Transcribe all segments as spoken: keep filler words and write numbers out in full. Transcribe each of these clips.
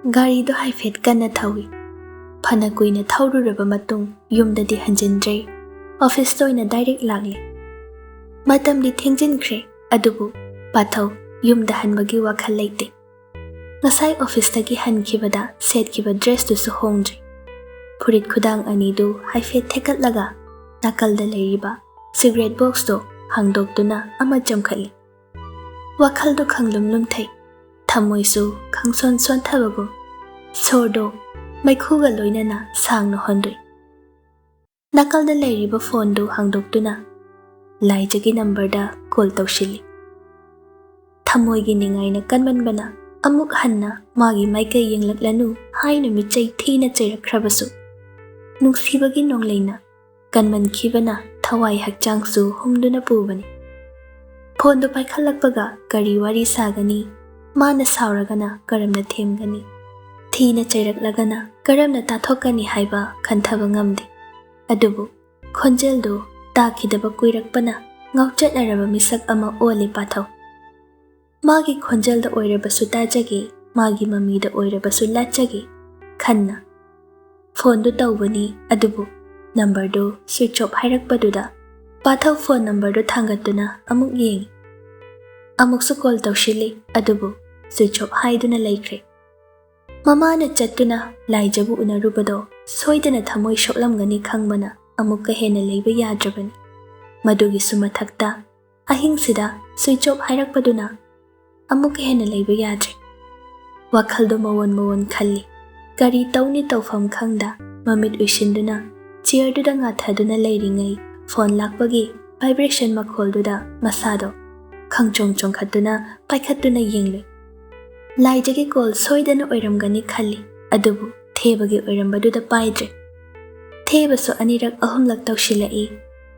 ꯒꯥꯔꯤꯗꯣ ꯍꯥꯏꯐꯦꯠ ꯀꯟꯅ ꯊꯧꯏ꯫ ꯐꯅ ꯀꯨꯏꯅ ꯊꯧꯔꯨꯔꯕ ꯃꯇꯨꯡ ꯌꯨꯝꯗꯗꯤ ꯍꯟꯖꯤꯟꯗ꯭ꯔꯦ꯫ ꯑꯣꯐꯤꯁꯇ ꯑꯣꯏꯅ ꯗꯥꯏꯔꯦꯛ ꯂꯥꯛꯂꯦ꯫ ꯃꯇꯝꯗꯤ ꯊꯦꯡꯖꯤꯟꯈ꯭ꯔꯦ, ꯑꯗꯨꯕꯨ ꯄꯥꯊꯧ ꯌꯨꯝꯗ ꯍꯟꯕꯒꯤ ꯋꯥꯈꯜ ꯂꯩꯇꯦ꯫ ꯉꯁꯥꯏ ꯑꯣꯐꯤꯁꯇꯒꯤ ꯍꯟꯈꯤꯕꯗ ꯁꯦꯠꯈꯤꯕ ꯗ꯭ꯔꯦꯁꯇꯨꯁꯨ ꯍꯣꯡꯗ꯭ꯔꯤ꯫ ꯐꯨꯔꯤꯠ ꯈꯨꯗꯥꯡ ꯑꯅꯤꯗꯨ ꯍꯥꯏꯐꯦꯠ ꯊꯦꯛꯀꯠꯂꯒ ꯅꯥꯀꯜꯗ ꯂꯩꯔꯤꯕ ꯁꯤꯒꯔꯦꯠ ꯕꯣꯛꯁꯇꯣ ꯍꯥꯡꯗꯣꯛꯇꯨꯅ ꯑꯃ ꯆꯝꯈꯠꯂꯤ꯫ ꯋꯥꯈꯜꯗꯣ ꯈꯪꯂꯨꯝ ꯂꯨꯝꯊꯩ, ꯊꯃꯣꯏꯁꯨ ꯈꯪꯁꯣꯟ ꯁꯣꯟꯊꯕꯒꯨꯝ ꯁꯣꯔꯗꯣ ꯃꯩꯈꯨꯒ ꯂꯣꯏꯅꯅ ꯁꯥꯡꯅ ꯍꯣꯟꯗꯣꯛꯏ꯫ ꯅꯥꯀꯜꯗ ꯂꯩꯔꯤꯕ ꯐꯣꯟꯗꯨ ꯍꯥꯡꯗꯣꯛꯇꯨꯅ ꯂꯥꯏꯖꯒꯤ ꯅꯝꯕꯔꯗ ꯀꯣꯜ ꯇꯧꯁꯤꯜꯂꯤ꯫ ꯊꯃꯣꯏꯒꯤ ꯅꯤꯡꯉꯥꯏꯅ ꯀꯟꯃꯟꯕꯅ ꯑꯃꯨꯛ ꯍꯟꯅ ꯃꯥꯒꯤ ꯃꯥꯏꯀꯩ ꯌꯦꯡꯂꯛꯂꯅꯨ ꯍꯥꯏꯅ ꯃꯤꯆꯩ ꯊꯤꯅ ꯆꯩꯔꯛꯈ꯭ꯔꯕꯁꯨ, ꯅꯨꯡꯁꯤꯕꯒꯤ ꯅꯣꯡꯂꯩꯅ ꯀꯟꯃꯟꯈꯤꯕꯅ ꯊꯋꯥꯏ ꯍꯛꯆꯥꯡꯁꯨ ꯍꯨꯝꯗꯨꯅ ꯄꯨꯕꯅꯤ꯫ ꯐꯣꯟꯗꯨ ꯄꯥꯏꯈꯠꯂꯛꯄꯒ ꯀꯔꯤ ꯋꯥꯔꯤ ꯁꯥꯒꯅꯤ? ꯃꯥꯅ ꯁꯥꯎꯔꯒꯅ ꯀꯔꯝꯅ ꯊꯦꯝꯒꯅꯤ? ꯊꯤꯅ ꯆꯩꯔꯛꯂꯒꯅ ꯀꯔꯝꯅ ꯇꯥꯊꯣꯛꯀꯅꯤ ꯍꯥꯏꯕ ꯈꯟꯊꯕ ꯉꯝꯗꯦ꯫ ꯑꯗꯨꯕꯨ ꯈꯣꯟꯖꯦꯜꯗꯨ ꯇꯥꯈꯤꯗꯕ ꯀꯨꯏꯔꯛꯄꯅ ꯉꯥꯎꯆꯠꯅꯔꯕ ꯃꯤꯁꯛ ꯑꯃ ꯑꯣꯜꯂꯤ ꯄꯥꯊꯧ꯫ ꯃꯥꯒꯤ ꯈꯣꯟꯖꯦꯜꯗ ꯑꯣꯏꯔꯕꯁꯨ ꯇꯥꯖꯒꯦ, ꯃꯥꯒꯤ ꯃꯃꯤꯗ ꯑꯣꯏꯔꯕꯁꯨ ꯂꯥꯠꯆꯒꯦ ꯈꯟꯅ ꯐꯣꯟꯗꯨ ꯇꯧꯕꯅꯤ, ꯑꯗꯨꯕꯨ ꯅꯝꯕꯔꯗꯨ ꯁ꯭ꯋꯤꯆ ꯑꯣꯐ ꯍꯥꯏꯔꯛꯄꯗꯨꯗ ꯄꯥꯊꯧ ꯐꯣꯟ ꯅꯝꯕꯔꯗꯨ ꯊꯥꯡꯒꯠꯇꯨꯅ ꯑꯃꯨꯛ ꯌꯦꯡꯏ꯫ ꯑꯃꯨꯛꯁꯨ ꯀꯣꯜ ꯇꯧꯁꯤꯜꯂꯤ, ꯑꯗꯨꯕꯨ ꯁ꯭ꯋꯤꯆ ꯑꯣꯐ ꯍꯥꯏꯗꯨꯅ ꯂꯩꯈ꯭ꯔꯦ꯫ ꯃꯃꯥꯅ ꯆꯠꯇꯨꯅ ꯂꯥꯏꯖꯕꯨ ꯎꯅꯔꯨꯕꯗꯣ ꯁꯣꯏꯗꯅ ꯊꯃꯣꯏ ꯁꯣꯛꯂꯝꯒꯅꯤ ꯈꯪꯕꯅ ꯑꯃꯨꯛꯀ ꯍꯦꯟꯅ ꯂꯩꯕ ꯌꯥꯗ꯭ꯔꯕꯅꯤ꯫ ꯃꯗꯨꯒꯤꯁꯨ ꯃꯊꯛꯇ ꯑꯍꯤꯡꯁꯤꯗ ꯁ꯭ꯋꯤꯆ ꯑꯣꯐ ꯍꯥꯏꯔꯛꯄꯗꯨꯅ ꯑꯃꯨꯛꯀ ꯍꯦꯟꯅ ꯂꯩꯕ ꯌꯥꯗ꯭ꯔꯦ꯫ ꯋꯥꯈꯜꯗꯣ ꯃꯑꯣꯟ ꯃꯑꯣꯟ ꯈꯜꯂꯤ꯫ ꯀꯔꯤ ꯇꯧꯅꯤ ꯇꯧꯐꯝ ꯈꯪꯗ ꯃꯃꯤꯠ ꯎꯏꯁꯤꯟꯗꯨꯅ ꯆꯤꯌꯔꯗꯨꯗ ꯉꯥꯊꯗꯨꯅ ꯂꯩꯔꯤꯉꯩ ꯐꯣꯟ ꯂꯥꯛꯄꯒꯤ ꯚꯥꯏꯕ꯭ꯔꯦꯁꯟ ꯃꯈꯣꯜꯗꯨꯗ ꯃꯁꯥꯗꯣ ꯈꯪꯆꯣꯡ ꯆꯣꯡꯈꯠꯇꯨꯅ ꯄꯥꯏꯈꯠꯇꯨꯅ ꯌꯦꯡꯂꯨꯏ꯫ ꯂꯥꯏꯖꯒꯤ ꯀꯣꯜ ꯁꯣꯏꯗꯅ ꯑꯣꯏꯔꯝꯒꯅꯤ ꯈꯜꯂꯤ, ꯑꯗꯨꯕꯨ ꯊꯦꯕꯒꯤ ꯑꯣꯏꯔꯝꯕꯗꯨꯗ ꯄꯥꯏꯗ꯭ꯔꯦ꯫ ꯊꯦꯕꯁꯨ ꯑꯅꯤꯔꯛ ꯑꯍꯨꯝꯂꯛ ꯇꯧꯁꯤꯜꯂꯛꯏ,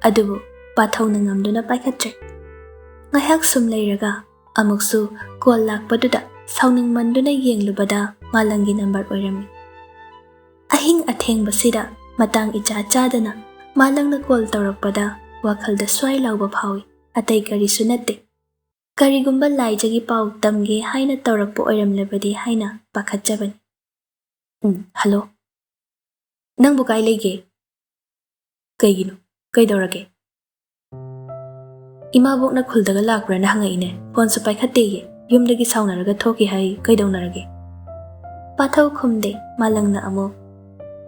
ꯑꯗꯨꯕꯨ ꯄꯥꯊꯧꯅ ꯉꯝꯗꯨꯅ ꯄꯥꯏꯈꯠꯇ꯭ꯔꯦ꯫ ꯉꯥꯏꯍꯥꯛ ꯁꯨꯝ ꯂꯩꯔꯒ ꯑꯃꯨꯛꯁꯨ ꯀꯣꯜ ꯂꯥꯛꯄꯗꯨꯗ ꯁꯥꯎꯅꯤꯡꯃꯟꯗꯨꯅ ꯌꯦꯡꯂꯨꯕꯗ ꯃꯥꯂꯪꯒꯤ ꯅꯝꯕꯔ ꯑꯣꯏꯔꯝꯃꯤ꯫ ꯑꯍꯤꯡ ꯑꯊꯦꯡꯕꯁꯤꯗ ꯃꯇꯥꯡ ꯏꯆꯥ ꯆꯥꯗꯅ ꯃꯥꯂꯪꯅ ꯀꯣꯜ ꯇꯧꯔꯛꯄꯗ ꯋꯥꯈꯜꯗ ꯁ꯭ꯋꯥꯏ ꯂꯥꯎꯕ ꯐꯥꯎꯏ, ꯑꯇꯩ ꯀꯔꯤꯁꯨ ꯅꯠꯇꯦ꯫ ꯀꯔꯤꯒꯨꯝꯕ ꯂꯥꯏꯖꯒꯤ ꯄꯥꯎ ꯇꯝꯒꯦ ꯍꯥꯏꯅ ꯇꯧꯔꯛꯄ ꯑꯣꯏꯔꯝꯂꯕꯗꯤ ꯍꯥꯏꯅ ꯄꯥꯈꯠꯆꯕꯅꯤ꯫ ꯎꯝ, ꯍꯜꯂꯣ꯫ ꯅꯪꯕꯨ ꯀꯥꯏ ꯂꯩꯒꯦ? ꯀꯩꯒꯤꯅꯣ? ꯀꯩꯗꯧꯔꯒꯦ? ꯏꯃꯥꯕꯣꯛꯅ ꯈꯨꯜꯗꯒ ꯂꯥꯛꯄ꯭ꯔꯥꯅ ꯍꯪꯉꯛꯏꯅꯦ꯫ ꯐꯣꯟꯁꯨ ꯄꯥꯏꯈꯠꯇꯦꯌꯦ꯫ ꯌꯨꯝꯗꯒꯤ ꯁꯥꯎꯅꯔꯒ ꯊꯣꯛꯈꯤ ꯍꯥꯏ꯫ ꯀꯩꯗꯧꯅꯔꯒꯦ? ꯄꯥꯊꯧ ꯈꯨꯝꯗꯦ꯫ ꯃꯥꯂꯪꯅ ꯑꯃꯨꯛ,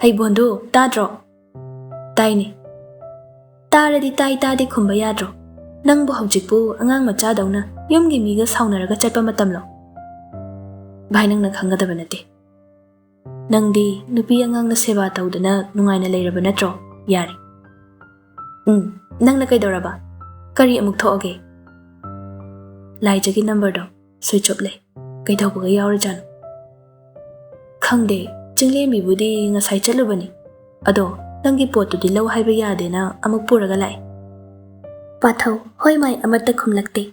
"ꯍꯩ ꯕꯣꯟꯗꯨ, ꯇꯥꯗ꯭ꯔꯣ?" "ꯇꯥꯏꯅꯦ꯫ ꯇꯥꯔꯗꯤ ꯇꯥꯏ ꯇꯥꯗꯦ ꯈꯨꯝꯕ ꯌꯥꯗ꯭ꯔꯣ? ꯅꯪꯕꯨ ꯍꯧꯖꯤꯛꯄꯨ ꯑꯉꯥꯡ ꯃꯆꯥꯗꯧꯅ ꯌꯨꯝꯒꯤ ꯃꯤꯒ ꯁꯥꯎꯅꯔꯒ ꯆꯠꯄ ꯃꯇꯝꯂꯣ?" "ꯚꯥꯏ, ꯅꯪꯅ ꯈꯪꯒꯗꯕ ꯅꯠꯇꯦ꯫ ꯅꯪꯗꯤ ꯅꯨꯄꯤ ꯑꯉꯥꯡꯅ ꯁꯦꯕꯥ ꯇꯧꯗꯅ ꯅꯨꯡꯉꯥꯏꯅ ꯂꯩꯔꯕ ꯅꯠꯇ꯭ꯔꯣ? ꯌꯥꯔꯦ꯫ ꯎꯝ, ꯅꯪꯅ ꯀꯩꯗꯧꯔꯕ? ꯀꯔꯤ ꯑꯃꯨꯛ ꯊꯣꯛꯑꯒꯦ?" ꯂꯥꯏꯖꯒꯤ ꯅꯝꯕꯔꯗꯣ ꯁ꯭ꯋꯤꯆ ꯑꯣꯐ ꯂꯩ꯫ ꯀꯩꯗꯧꯕꯒ ꯌꯥꯎꯔꯖꯥꯠꯅꯣ? "ꯈꯪꯗꯦ, ꯆꯤꯡꯂꯦꯝꯕꯤꯕꯨꯗꯤ ꯉꯁꯥꯏ ꯆꯠꯂꯨꯕꯅꯤ꯫ ꯑꯗꯣ ꯅꯪꯒꯤ ꯄꯣꯠꯇꯨꯗꯤ ꯂꯧ ꯍꯥꯏꯕ ꯌꯥꯗꯦꯅ ꯑꯃꯨꯛ ꯄꯨꯔꯒ ꯂꯥꯛꯑꯦ꯫" ꯄꯥꯊꯧ ꯍꯣꯏ ꯃꯥꯏ ꯑꯃꯠꯇ ꯈꯨꯝꯂꯛꯇꯦ꯫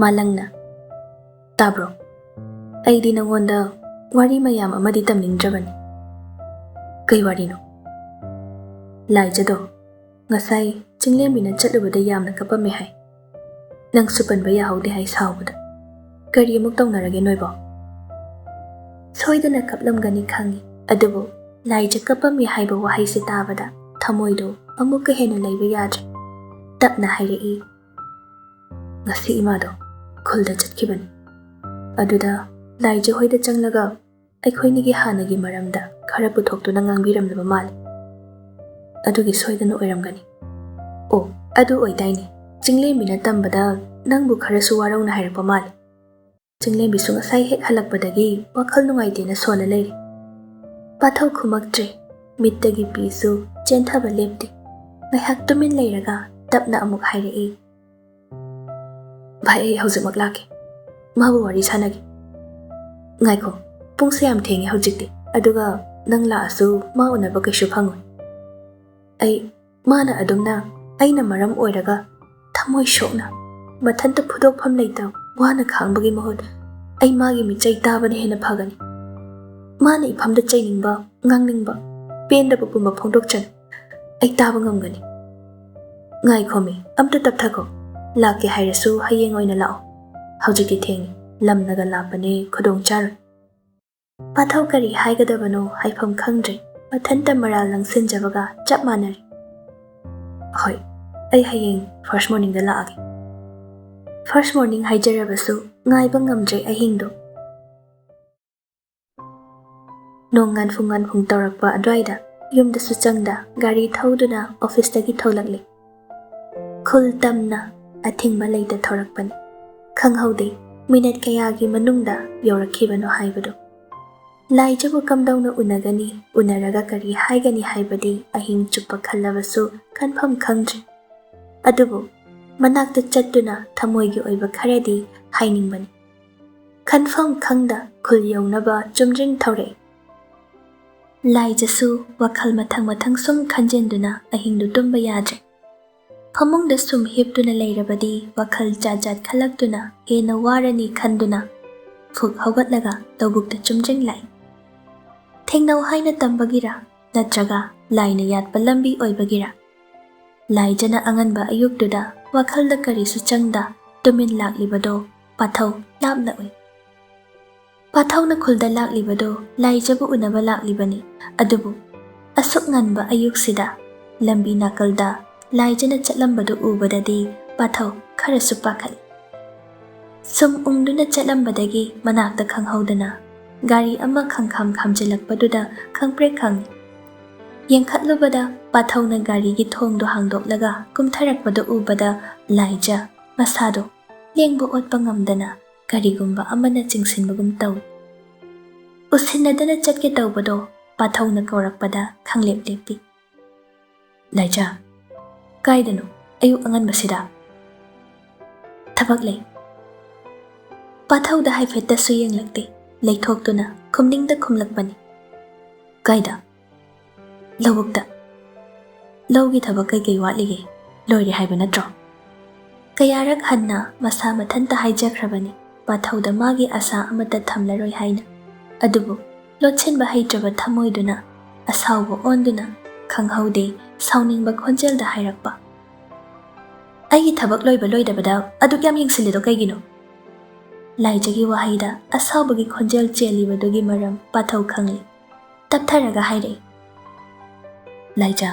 ꯃꯥꯂꯪꯅ, "ꯇꯥꯕ꯭ꯔꯣ? ꯑꯩꯗꯤ ꯅꯉꯣꯟꯗ ꯋꯥꯔꯤ ꯃꯌꯥꯝ ꯑꯃꯗꯤ ꯇꯝꯅꯤꯡꯗ꯭ꯔꯕꯅꯤ꯫" "ꯀꯩ ꯋꯥꯔꯤꯅꯣ?" "ꯂꯥꯏꯖꯗꯣ ꯉꯁꯥꯏ ꯆꯤꯡꯂꯦꯝꯕꯤꯅ ꯆꯠꯂꯨꯕꯗ ꯌꯥꯝꯅ ꯀꯞꯄꯝꯃꯦ ꯍꯥꯏ꯫ ꯅꯪꯁꯨ ꯄꯟꯕ ꯌꯥꯍꯧꯗꯦ ꯍꯥꯏ ꯁꯥꯎꯕꯗ꯫ ꯀꯔꯤ ꯑꯃꯨꯛ ꯇꯧꯅꯔꯒꯦ ꯅꯣꯏꯕꯣ?" ꯁꯣꯏꯗꯅ ꯀꯞꯂꯝꯒꯅꯤ ꯈꯪꯏ, ꯑꯗꯨꯕꯨ ꯂꯥꯏꯖ ꯀꯞꯄꯝꯃꯤ ꯍꯥꯏꯕ ꯋꯥꯍꯩꯁꯦ ꯇꯥꯕꯗ ꯊꯃꯣꯏꯗꯣ ꯑꯃꯨꯛꯀ ꯍꯦꯟꯅ ꯂꯩꯕ ꯌꯥꯗ꯭ꯔꯦ꯫ ꯇꯞꯅ ꯍꯥꯏꯔꯛꯏ, "ꯉꯁꯤ ꯏꯃꯥꯗꯣ ꯈꯨꯜꯗ ꯆꯠꯈꯤꯕꯅꯤ꯫ ꯑꯗꯨꯗ ꯂꯥꯏꯖ ꯍꯣꯏꯗ ꯆꯪꯂꯒ ꯑꯩꯈꯣꯏꯅꯤꯒꯤ ꯍꯥꯟꯅꯒꯤ ꯃꯔꯝꯗ ꯈꯔ ꯄꯨꯊꯣꯛꯇꯨꯅ ꯉꯥꯡꯕꯤꯔꯝꯂꯕ ꯃꯥꯜꯂꯤ꯫ ꯑꯗꯨꯒꯤ ꯁꯣꯏꯗꯅ ꯑꯣꯏꯔꯝꯒꯅꯤ꯫ ꯑꯣ, ꯑꯗꯨ ꯑꯣꯏꯗꯥꯏꯅꯦ, ꯆꯤꯡꯂꯦꯝꯕꯤꯅ ꯇꯝꯕꯗ ꯅꯪꯕꯨ ꯈꯔꯁꯨ ꯋꯥꯔꯧꯅ ꯍꯥꯏꯔꯛꯄ ꯃꯥꯜꯂꯤ꯫ ꯆꯤꯡꯂꯦꯝꯕꯤꯁꯨ ꯉꯁꯥꯏ ꯍꯦꯛ ꯍꯜꯂꯛꯄꯗꯒꯤ ꯋꯥꯈꯜ ꯅꯨꯡꯉꯥꯏꯇꯦꯅ ꯁꯣꯜꯂ ꯂꯩꯔꯦ꯫" ꯄꯥꯊꯧ ꯈꯨꯝꯃꯛꯇ꯭ꯔꯦ꯫ ꯃꯤꯠꯇꯒꯤ ꯄꯤꯁꯨ ꯆꯦꯟꯊꯕ ꯂꯦꯞꯇꯦ꯫ ꯉꯥꯏꯍꯥꯛ ꯇꯨꯃꯤꯟ ꯂꯩꯔꯒ ꯇꯞꯅ ꯑꯃꯨꯛ ꯍꯥꯏꯔꯛꯏ, "ꯚꯥꯏ, ꯑꯩ ꯍꯧꯖꯤꯛꯃꯛ ꯂꯥꯛꯀꯦ꯫ ꯃꯥꯕꯨ ꯋꯥꯔꯤ ꯁꯥꯟꯅꯒꯦ꯫" "ꯉꯥꯏꯈꯣ, ꯄꯨꯡꯁꯦ ꯌꯥꯝ ꯊꯦꯡꯉꯦ ꯍꯧꯖꯤꯛꯇꯤ꯫ ꯑꯗꯨꯒ ꯅꯪ ꯂꯥꯛꯑꯁꯨ ꯃꯥ ꯎꯅꯕ ꯀꯩꯁꯨ ꯐꯪꯉꯣꯏ꯫ ꯑꯩ, ꯃꯥꯅ ꯑꯗꯨꯝꯅ ꯑꯩꯅ ꯃꯔꯝ ꯑꯣꯏꯔꯒ ꯊꯃꯣꯏ ꯁꯣꯛꯅ ꯃꯊꯟꯇ ꯐꯨꯗꯣꯛꯐꯝ ꯂꯩꯇ ꯋꯥꯅ ꯈꯥꯡꯕꯒꯤ ꯃꯍꯨꯠ ꯑꯩ ꯃꯥꯒꯤ ꯃꯤꯆꯩ ꯇꯥꯕꯅ ꯍꯦꯟꯅ ꯐꯒꯅꯤ꯫ ꯃꯥꯅ ꯏꯐꯝꯗ ꯆꯩꯅꯤꯡꯕ, ꯉꯥꯡꯅꯤꯡꯕ, ꯄꯦꯟꯗꯕ ꯄꯨꯝꯕ ꯐꯣꯡꯗꯣꯛꯆꯅꯨ꯫ ꯑꯩ ꯇꯥꯕ ꯉꯝꯒꯅꯤ꯫" "ꯉꯥꯏꯈꯣꯃꯤ, ꯑꯝꯇ ꯇꯞꯊꯈꯣ꯫ "ꯂꯥꯛꯀꯦ ꯍꯥꯏꯔꯁꯨ ꯍꯌꯦꯡ ꯑꯣꯏꯅ ꯂꯥꯛꯑꯣ꯫ ꯍꯧꯖꯤꯛꯇꯤ ꯊꯦꯡꯉꯤ, ꯂꯝꯅꯒ ꯂꯥꯞꯄꯅꯦ, ꯈꯨꯗꯣꯡ ꯆꯥꯔꯣꯏ"꯫ ꯄꯥꯊꯧ ꯀꯔꯤ ꯍꯥꯏꯒꯗꯕꯅꯣ ꯍꯥꯏꯐꯝ ꯈꯪꯗ꯭ꯔꯦ꯫ ꯃꯊꯟꯇ ꯃꯔꯥꯜ ꯂꯪꯁꯤꯟꯖꯕꯒ ꯆꯞ ꯃꯥꯟꯅꯔꯦ꯫ "ꯍꯣꯏ, ꯑꯩ ꯍꯌꯦꯡ first morningꯗ ꯂꯥꯛꯑꯒꯦ"꯫ First morning ꯍꯥꯏꯖꯔꯕꯁꯨ ꯉꯥꯏꯕ ꯉꯝꯗ꯭ꯔꯦ ꯑꯍꯤꯡꯗꯣ꯫ ꯅꯣꯡ ꯉꯥꯟꯐꯨꯡ ꯉꯥꯟꯐꯨꯡ ꯇꯧꯔꯛꯄ ꯑꯗꯨꯋꯥꯏꯗ ꯌꯨꯝꯗꯁꯨ ꯆꯪꯗ ꯒꯥꯔꯤ ꯊꯧꯗꯨꯅ officeꯇꯒꯤ ꯊꯣꯛꯂꯛꯂꯦ꯫ ꯈꯨꯜ ꯇꯝꯅ ꯑꯊꯤꯡꯕ ꯂꯩꯇ ꯊꯧꯔꯛꯄꯅꯤ꯫ ꯈꯪꯍꯧꯗꯦ minute ꯀꯌꯥꯒꯤ ꯃꯅꯨꯡꯗ ꯌꯧꯔꯛꯈꯤꯕꯅꯣ ꯍꯥꯏꯕꯗꯨ꯫ ꯂꯥꯏꯖꯕꯨ ꯀꯝꯗꯧꯅ ꯎꯅꯒꯅꯤ, ꯎꯅꯔꯒ ꯀꯔꯤ ꯍꯥꯏꯒꯅꯤ ꯍꯥꯏꯕꯗꯤ ꯑꯍꯤꯡ ꯆꯨꯞꯄ ꯈꯜꯂꯕꯁꯨ ꯈꯟꯐꯝ ꯈꯪꯗ꯭ꯔꯤ꯫ ꯑꯗꯨꯕꯨ ꯃꯅꯥꯛꯇ ꯆꯠꯇꯨꯅ ꯊꯃꯣꯏꯒꯤ ꯑꯣꯏꯕ ꯈꯔꯗꯤ ꯍꯥꯏꯅꯤꯡꯕꯅꯤ꯫ ꯈꯟꯐꯝ ꯈꯪꯗ ꯈꯨꯜ ꯌꯧꯅꯕ ꯆꯨꯝꯗ꯭ꯔꯤꯡ ꯊꯧꯔꯛꯏ꯫ ꯂꯥꯏꯖꯁꯨ ꯋꯥꯈꯜ ꯃꯊꯪ ꯃꯊꯪ ꯁꯨꯝ ꯈꯟꯖꯤꯟꯗꯨꯅ ꯑꯍꯤꯡꯗꯨ ꯇꯨꯝꯕ ꯌꯥꯗ꯭ꯔꯦ꯫ ꯐꯃꯨꯡꯗ ꯁꯨꯝ ꯍꯤꯞꯇꯨꯅ ꯂꯩꯔꯕꯗꯤ ꯋꯥꯈꯜ ꯖꯥꯠ ꯖꯥꯠ ꯈꯜꯂꯛꯇꯨꯅ ꯍꯦꯟꯅ ꯋꯥꯔꯅꯤ ꯈꯟꯗꯨꯅ ꯐꯨꯛ ꯍꯧꯒꯠꯂꯒ ꯂꯧꯕꯨꯛꯇ ꯆꯨꯝꯗ꯭ꯔꯤꯡ ꯂꯥꯛꯏ꯫ ꯊꯦꯡꯅꯧ ꯍꯥꯏꯅ ꯇꯝꯕꯒꯤꯔ ꯅꯠꯇ꯭ꯔꯒ ꯂꯥꯏꯅ ꯌꯥꯠꯄ ꯂꯝꯕꯤ ꯑꯣꯏꯕꯒꯤꯔ? ꯂꯥꯏꯖꯅ ꯑꯉꯟꯕ ꯑꯌꯨꯛꯇꯨꯗ ꯋꯥꯈꯜꯗ ꯀꯔꯤꯁꯨ ꯆꯪꯗ ꯇꯨꯃꯤꯟ ꯂꯥꯛꯂꯤꯕꯗꯣ ꯄꯥꯊꯧ ꯂꯥꯞꯅ ꯎꯏ꯫ ꯄꯥꯊꯧꯅ ꯈꯨꯜꯗ ꯂꯥꯛꯂꯤꯕꯗꯨ ꯂꯥꯏꯖꯕꯨ ꯎꯅꯕ ꯂꯥꯛꯂꯤꯕꯅꯤ꯫ ꯑꯗꯨꯕꯨ ꯑꯁꯨꯛ ꯉꯟꯕ ꯑꯌꯨꯛꯁꯤꯗ ꯂꯝꯕꯤ ꯅꯥꯀꯜꯗ ꯂꯥꯏꯖꯅ ꯆꯠꯂꯝꯕꯗꯨ ꯎꯕꯗꯗꯤ ꯄꯥꯊꯧ ꯈꯔꯁꯨ ꯄꯥꯈꯠꯂꯤ꯫ ꯁꯨꯝ ꯎꯪꯗꯨꯅ ꯆꯠꯂꯝꯕꯗꯒꯤ ꯃꯅꯥꯛꯇ ꯈꯪꯍꯧꯗꯅ ꯒꯥꯔꯤ ꯑꯃ ꯈꯪꯈꯥꯝ ꯈꯥꯝꯖꯤꯜꯂꯛꯄꯗꯨꯗ ꯈꯪꯄ꯭ꯔꯦꯛ ꯈꯪꯏ꯫ ꯌꯦꯡꯈꯠꯂꯨꯕꯗ ꯄꯥꯊꯧꯅ ꯒꯥꯔꯤꯒꯤ ꯊꯣꯡꯗꯨ ꯍꯥꯡꯗꯣꯛꯂꯒ ꯀꯨꯝꯊꯔꯛꯄꯗꯨ ꯎꯕꯗ ꯂꯥꯏꯖ ꯃꯁꯥꯗꯣ ꯂꯦꯡꯕ ꯑꯣꯠꯄ ꯉꯝꯗꯅ ꯀꯔꯤꯒꯨꯝꯕ ꯑꯃꯅ ꯆꯤꯡꯁꯤꯟꯕꯒꯨꯝ ꯇꯧꯏ꯫ ꯎꯁꯤꯟꯅꯗꯅ ꯆꯠꯀꯦ ꯇꯧꯕꯗꯣ ꯄꯥꯊꯧꯅ ꯀꯧꯔꯛꯄꯗ ꯈꯪꯂꯦꯞ ꯂꯦꯞꯄꯤ꯫ "ꯂꯥꯏꯖ, ꯀꯥꯏꯗꯅꯣ ꯑꯌꯨꯛ ꯑꯉꯟꯕꯁꯤꯗ?" "ꯊꯕꯛ ꯂꯩ"꯫ ꯄꯥꯊꯧꯗ ꯍꯥꯏꯐꯦꯠꯇꯁꯨ ꯌꯦꯡꯂꯛꯇꯦ, ꯂꯩꯊꯣꯛꯇꯨꯅ ꯈꯨꯝꯅꯤꯡꯗ ꯈꯨꯝꯂꯛꯄꯅꯤ꯫ "ꯀꯥꯏꯗ?" "ꯂꯧꯕꯨꯛꯇ"꯫ "ꯂꯧꯒꯤ ꯊꯕꯛ ꯀꯩꯀꯩ ꯋꯥꯠꯂꯤꯒꯦ? ꯂꯣꯏꯔꯦ ꯍꯥꯏꯕ ꯅꯠꯇ꯭ꯔꯣ?" ꯀꯌꯥꯔꯛ ꯍꯟꯅ ꯃꯁꯥ ꯃꯊꯟꯇ ꯍꯥꯏꯖꯈ꯭ꯔꯕꯅꯤ, ꯄꯥꯊꯧꯗ ꯃꯥꯒꯤ ꯑꯁꯥ ꯑꯃꯠꯇ ꯊꯝꯂꯔꯣꯏ ꯍꯥꯏꯅ꯫ ꯑꯗꯨꯕꯨ ꯂꯣꯠꯁꯤꯟꯕ ꯍꯩꯇ꯭ꯔꯕ ꯊꯃꯣꯏꯗꯨꯅ ꯑꯁꯥꯎꯕ ꯑꯣꯟꯗꯨꯅ ꯈꯪꯍꯧꯗꯦ ꯁꯥꯎꯅꯤꯡꯕ ꯈꯣꯟꯖꯦꯜꯗ ꯍꯥꯏꯔꯛꯄ, "ꯑꯩꯒꯤ ꯊꯕꯛ ꯂꯣꯏꯕ ꯂꯣꯏꯗꯕꯗ ꯑꯗꯨꯛ ꯌꯥꯝ ꯌꯦꯡꯁꯤꯜꯂꯤꯗꯣ ꯀꯩꯒꯤꯅꯣ?" ꯂꯥꯏꯖꯒꯤ ꯋꯥꯍꯩꯗ ꯑꯁꯥꯎꯕꯒꯤ ꯈꯣꯟꯖꯦꯜ ꯆꯦꯜꯂꯤꯕꯗꯨꯒꯤ ꯃꯔꯝ ꯄꯥꯊꯧ ꯈꯪꯂꯦ꯫ ꯇꯞꯊꯔꯒ ꯍꯥꯏꯔꯛꯏ, "ꯂꯥꯏꯖꯥ,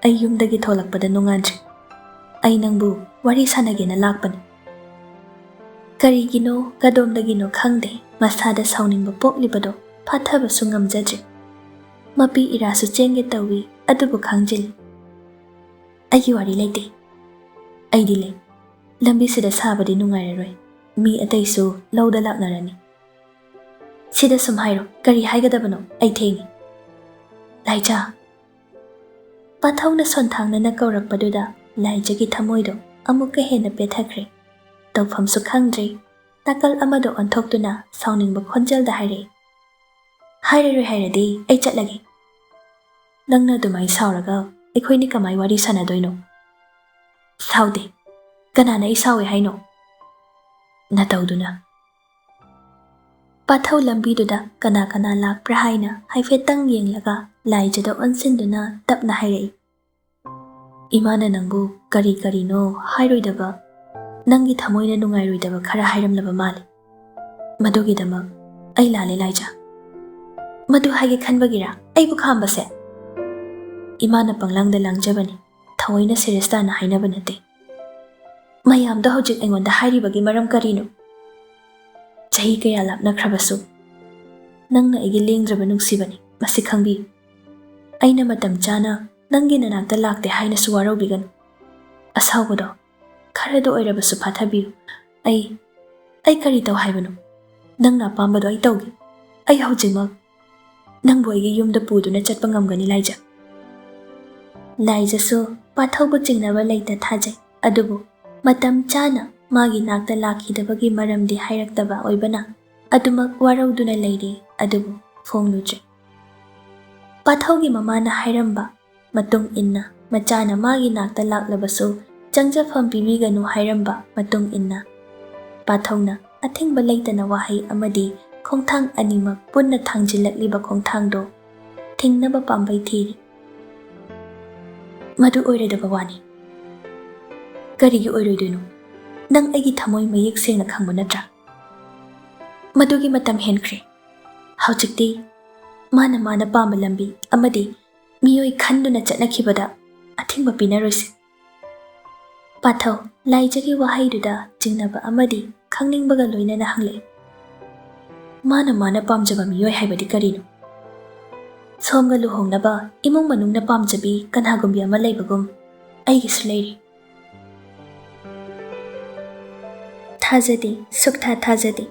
ꯑꯩ ꯌꯨꯝꯗꯒꯤ ꯊꯣꯛꯂꯛꯄꯗ ꯅꯣꯡꯉꯥꯟꯗ꯭ꯔꯤ꯫ ꯑꯩ ꯅꯪꯕꯨ ꯋꯥꯔꯤ ꯁꯥꯟꯅꯒꯦꯅ ꯂꯥꯛꯄꯅꯤ꯫" ꯀꯔꯤꯒꯤꯅꯣ, ꯀꯗꯣꯝꯗꯒꯤꯅꯣ ꯈꯪꯗꯦ, ꯃꯁꯥꯗ ꯁꯥꯎꯅꯤꯡꯕ ꯄꯣꯛꯂꯤꯕꯗꯣ ꯐꯥꯊꯕꯁꯨ ꯉꯝꯖꯗ꯭ꯔꯤ꯫ ꯃꯄꯤ ꯏꯔꯥꯁꯨ ꯆꯦꯟꯒꯦ ꯇꯧꯏ, ꯑꯗꯨꯕꯨ ꯈꯪꯖꯤꯜꯂꯤ꯫ "ꯑꯩꯒꯤ ꯋꯥꯔꯤ ꯂꯩꯇꯦ꯫ ꯑꯩꯗꯤ ꯂꯩ꯫ ꯂꯝꯕꯤꯁꯤꯗ ꯁꯥꯕꯗꯤ ꯅꯨꯡꯉꯥꯏꯔꯔꯣꯏ꯫ ꯃꯤ ꯑꯇꯩꯁꯨ ꯂꯧꯗ ꯂꯥꯛꯅꯔꯅꯤ꯫ ꯁꯤꯗ ꯁꯨꯝ ꯍꯥꯏꯔꯣ, ꯀꯔꯤ ꯍꯥꯏꯒꯗꯕꯅꯣ? ꯑꯩ ꯊꯦꯡꯉꯤ꯫" "ꯂꯥꯏꯖꯥ!" ꯄꯥꯊꯧꯅ ꯁꯣꯟꯊꯥꯡꯅꯅ ꯀꯧꯔꯛꯄꯗꯨꯗ ꯂꯥꯏꯖꯒꯤ ꯊꯃꯣꯏꯗꯣ ꯑꯃꯨꯛꯀ ꯍꯦꯟꯅ ꯄꯦꯊꯈ꯭ꯔꯦ꯫ ꯇꯧꯐꯝꯁꯨ ꯈꯪꯗ꯭ꯔꯦ꯫ ꯅꯥꯀꯜ ꯑꯃꯗ ꯑꯣꯟꯊꯣꯛꯇꯨꯅ ꯁꯥꯎꯅꯤꯡꯕ ꯈꯣꯟꯖꯦꯜꯗ ꯍꯥꯏꯔꯛꯏ, "ꯍꯥꯏꯔꯔꯣꯏ ꯍꯥꯏꯔꯗꯤ ꯑꯩ ꯆꯠꯂꯒꯦ꯫" "ꯅꯪꯅ ꯑꯗꯨꯃꯥꯏ ꯁꯥꯎꯔꯒ ꯑꯩꯈꯣꯏꯅꯤ ꯀꯃꯥꯏ ꯋꯥꯔꯤ ꯁꯥꯟꯅꯗꯣꯏꯅꯣ?" "ꯁꯥꯎꯗꯦ꯫ ꯀꯅꯥꯅ ꯑꯩ ꯁꯥꯎꯏ ꯍꯥꯏꯅꯣ?" "ꯅꯇꯧꯗꯨꯅ꯫" ꯄꯥꯊꯧ ꯂꯝꯕꯤꯗꯨꯗ ꯀꯅꯥ ꯀꯅꯥ ꯂꯥꯛꯄ꯭ꯔꯥ ꯍꯥꯏꯅ ꯍꯥꯏꯐꯦꯠꯇꯪ ꯌꯦꯡꯂꯒ ꯂꯥꯏꯖꯗ ꯑꯣꯟꯁꯤꯟꯗꯨꯅ ꯇꯞꯅ ꯍꯥꯏꯔꯛꯏ, "ꯏꯃꯥꯅ ꯅꯪꯕꯨ ꯀꯔꯤ ꯀꯔꯤꯅꯣ ꯍꯥꯏꯔꯣꯏꯗꯕ, ꯅꯪꯒꯤ ꯊꯃꯣꯏꯅ ꯅꯨꯡꯉꯥꯏꯔꯣꯏꯗꯕ ꯈꯔ ꯍꯥꯏꯔꯝꯂꯕ ꯃꯥꯜꯂꯤ꯫ ꯃꯗꯨꯒꯤꯗꯃꯛ ꯑꯩ ꯂꯥꯜꯂꯦ ꯂꯥꯏꯖꯥ꯫" "ꯃꯗꯨ ꯍꯥꯏꯒꯦ ꯈꯟꯕꯒꯤꯔꯥ ꯑꯩꯕꯨ ꯈꯥꯝꯕꯁꯦ?" "ꯏꯃꯥꯅ ꯄꯪꯂꯥꯡꯗ ꯂꯥꯡꯖꯕꯅꯤ, ꯊꯑꯣꯏꯅ ꯁꯦꯔꯤꯌꯁ ꯇꯥꯅ ꯍꯥꯏꯅꯕ ꯅꯠꯇꯦ꯫" "ꯃꯌꯥꯝꯗꯣ ꯍꯧꯖꯤꯛ ꯑꯩꯉꯣꯟꯗ ꯍꯥꯏꯔꯤꯕꯒꯤ ꯃꯔꯝ ꯀꯔꯤꯅꯣ?" "ꯆꯍꯤ ꯀꯌꯥ ꯂꯥꯞꯅꯈ꯭ꯔꯕꯁꯨ ꯅꯪꯅ ꯑꯩꯒꯤ ꯂꯦꯡꯗ꯭ꯔꯕ ꯅꯨꯡꯁꯤꯕꯅꯤ, ꯃꯁꯤ ꯈꯪꯕꯤꯌꯨ꯫ ꯑꯩꯅ ꯃꯇꯝ ꯆꯥꯅ ꯅꯪꯒꯤ ꯅꯅꯥꯛꯇ ꯂꯥꯛꯇꯦ ꯍꯥꯏꯅꯁꯨ ꯋꯥꯔꯧꯕꯤꯒꯅꯨ꯫ ꯑꯁꯥꯎꯕꯗꯣ ꯈꯔꯗ ꯑꯣꯏꯔꯕꯁꯨ ꯐꯥꯊꯕꯤꯌꯨ꯫ ꯑꯩ, ꯑꯩ ꯀꯔꯤ ꯇꯧ ꯍꯥꯏꯕꯅꯣ? ꯅꯪꯅ ꯑꯄꯥꯝꯕꯗꯣ ꯑꯩ ꯇꯧꯒꯦ꯫ ꯑꯩ ꯍꯧꯖꯤꯛꯃꯛ ꯅꯪꯕꯨ ꯑꯩꯒꯤ ꯌꯨꯝꯗ ꯄꯨꯗꯨꯅ ꯆꯠꯄ ꯉꯝꯒꯅꯤ, ꯂꯥꯏꯖ꯫" ꯂꯥꯏꯖꯁꯨ ꯄꯥꯊꯧꯕꯨ ꯆꯤꯡꯅꯕ ꯂꯩꯇ ꯊꯥꯖꯩ, ꯑꯗꯨꯕꯨ ꯃꯇꯝ ꯆꯥꯅ ꯃꯥꯒꯤ ꯅꯥꯛꯇ ꯂꯥꯛꯈꯤꯗꯕꯒꯤ ꯃꯔꯝꯗꯤ ꯍꯥꯏꯔꯛꯇꯕ ꯑꯣꯏꯕꯅ ꯑꯗꯨꯃꯛ ꯋꯥꯔꯧꯗꯨꯅ ꯂꯩꯔꯤ, ꯑꯗꯨꯕꯨ ꯐꯣꯡꯂꯨꯗ꯭ꯔꯦ꯫ ꯄꯥꯊꯧꯒꯤ ꯃꯃꯥꯅ ꯍꯥꯏꯔꯝꯕ ꯃꯇꯨꯡ ꯏꯟꯅ, ꯃꯆꯥꯅ ꯃꯥꯒꯤ ꯅꯥꯛꯇ ꯂꯥꯛꯂꯕꯁꯨ ꯆꯪꯖꯐꯝ ꯄꯤꯕꯤꯒꯅꯨ ꯍꯥꯏꯔꯝꯕ ꯃꯇꯨꯡ ꯏꯟꯅ, ꯄꯥꯊꯧꯅ ꯑꯊꯤꯡꯕ ꯂꯩꯇꯅ ꯋꯥꯍꯩ ꯑꯃꯗꯤ ꯈꯣꯡꯊꯥꯡ ꯑꯅꯤꯃꯛ ꯄꯨꯟꯅ ꯊꯥꯡꯖꯤꯜꯂꯛꯂꯤꯕ ꯈꯣꯡꯊꯥꯡꯗꯣ ꯊꯤꯡꯅꯕ ꯄꯥꯝꯕꯩ ꯊꯤꯔꯤ꯫ "ꯃꯗꯨ ꯑꯣꯏꯔꯣꯏꯗꯕ ꯋꯥꯅꯤ꯫ "ꯀꯔꯤꯒꯤ ꯑꯣꯏꯔꯣꯏꯗꯣꯏꯅꯣ? ꯅꯪ ꯑꯩꯒꯤ ꯊꯃꯣꯏ ꯃꯌꯦꯛ ꯁꯦꯡꯅ ꯈꯪꯕ ꯅꯠꯇ꯭ꯔꯥ? ꯃꯗꯨꯒꯤ ꯃꯇꯝ ꯍꯦꯟꯈ꯭ꯔꯦ꯫ ꯍꯧꯖꯤꯛꯇꯤ ꯃꯥꯅ ꯃꯥꯅ ꯄꯥꯝꯕ ꯂꯝꯕꯤ ꯑꯃꯗꯤ ꯃꯤꯑꯣꯏ ꯈꯟꯗꯨꯅ ꯆꯠꯅꯈꯤꯕꯗ ꯑꯊꯤꯡꯕ ꯄꯤꯅꯔꯣꯏꯁꯦ꯫" ꯄꯥꯊꯧ, ꯂꯥꯏꯖꯒꯤ ꯋꯥꯍꯩꯗꯨꯗ ꯆꯤꯡꯅꯕ ꯑꯃꯗꯤ ꯈꯪꯅꯤꯡꯕꯒ ꯂꯣꯏꯅꯅ ꯍꯪꯂꯛꯏ, "ꯃꯥꯅ ꯃꯥꯅ ꯄꯥꯝꯖꯕ ꯃꯤꯑꯣꯏ ꯍꯥꯏꯕꯗꯤ ꯀꯔꯤꯅꯣ? ꯁꯣꯝꯒ ꯂꯨꯍꯣꯡꯅꯕ ꯏꯃꯨꯡ ꯃꯅꯨꯡꯅ ꯄꯥꯝꯖꯕꯤ ꯀꯅꯥꯒꯨꯝꯕꯤ ꯑꯃ ꯂꯩꯕꯒꯨꯝ ꯑꯩꯒꯤꯁꯨ ꯂꯩꯔꯤ꯫" "ꯊꯥꯖꯗꯦ, ꯁꯨꯛꯊꯥ ꯊꯥꯖꯗꯦ꯫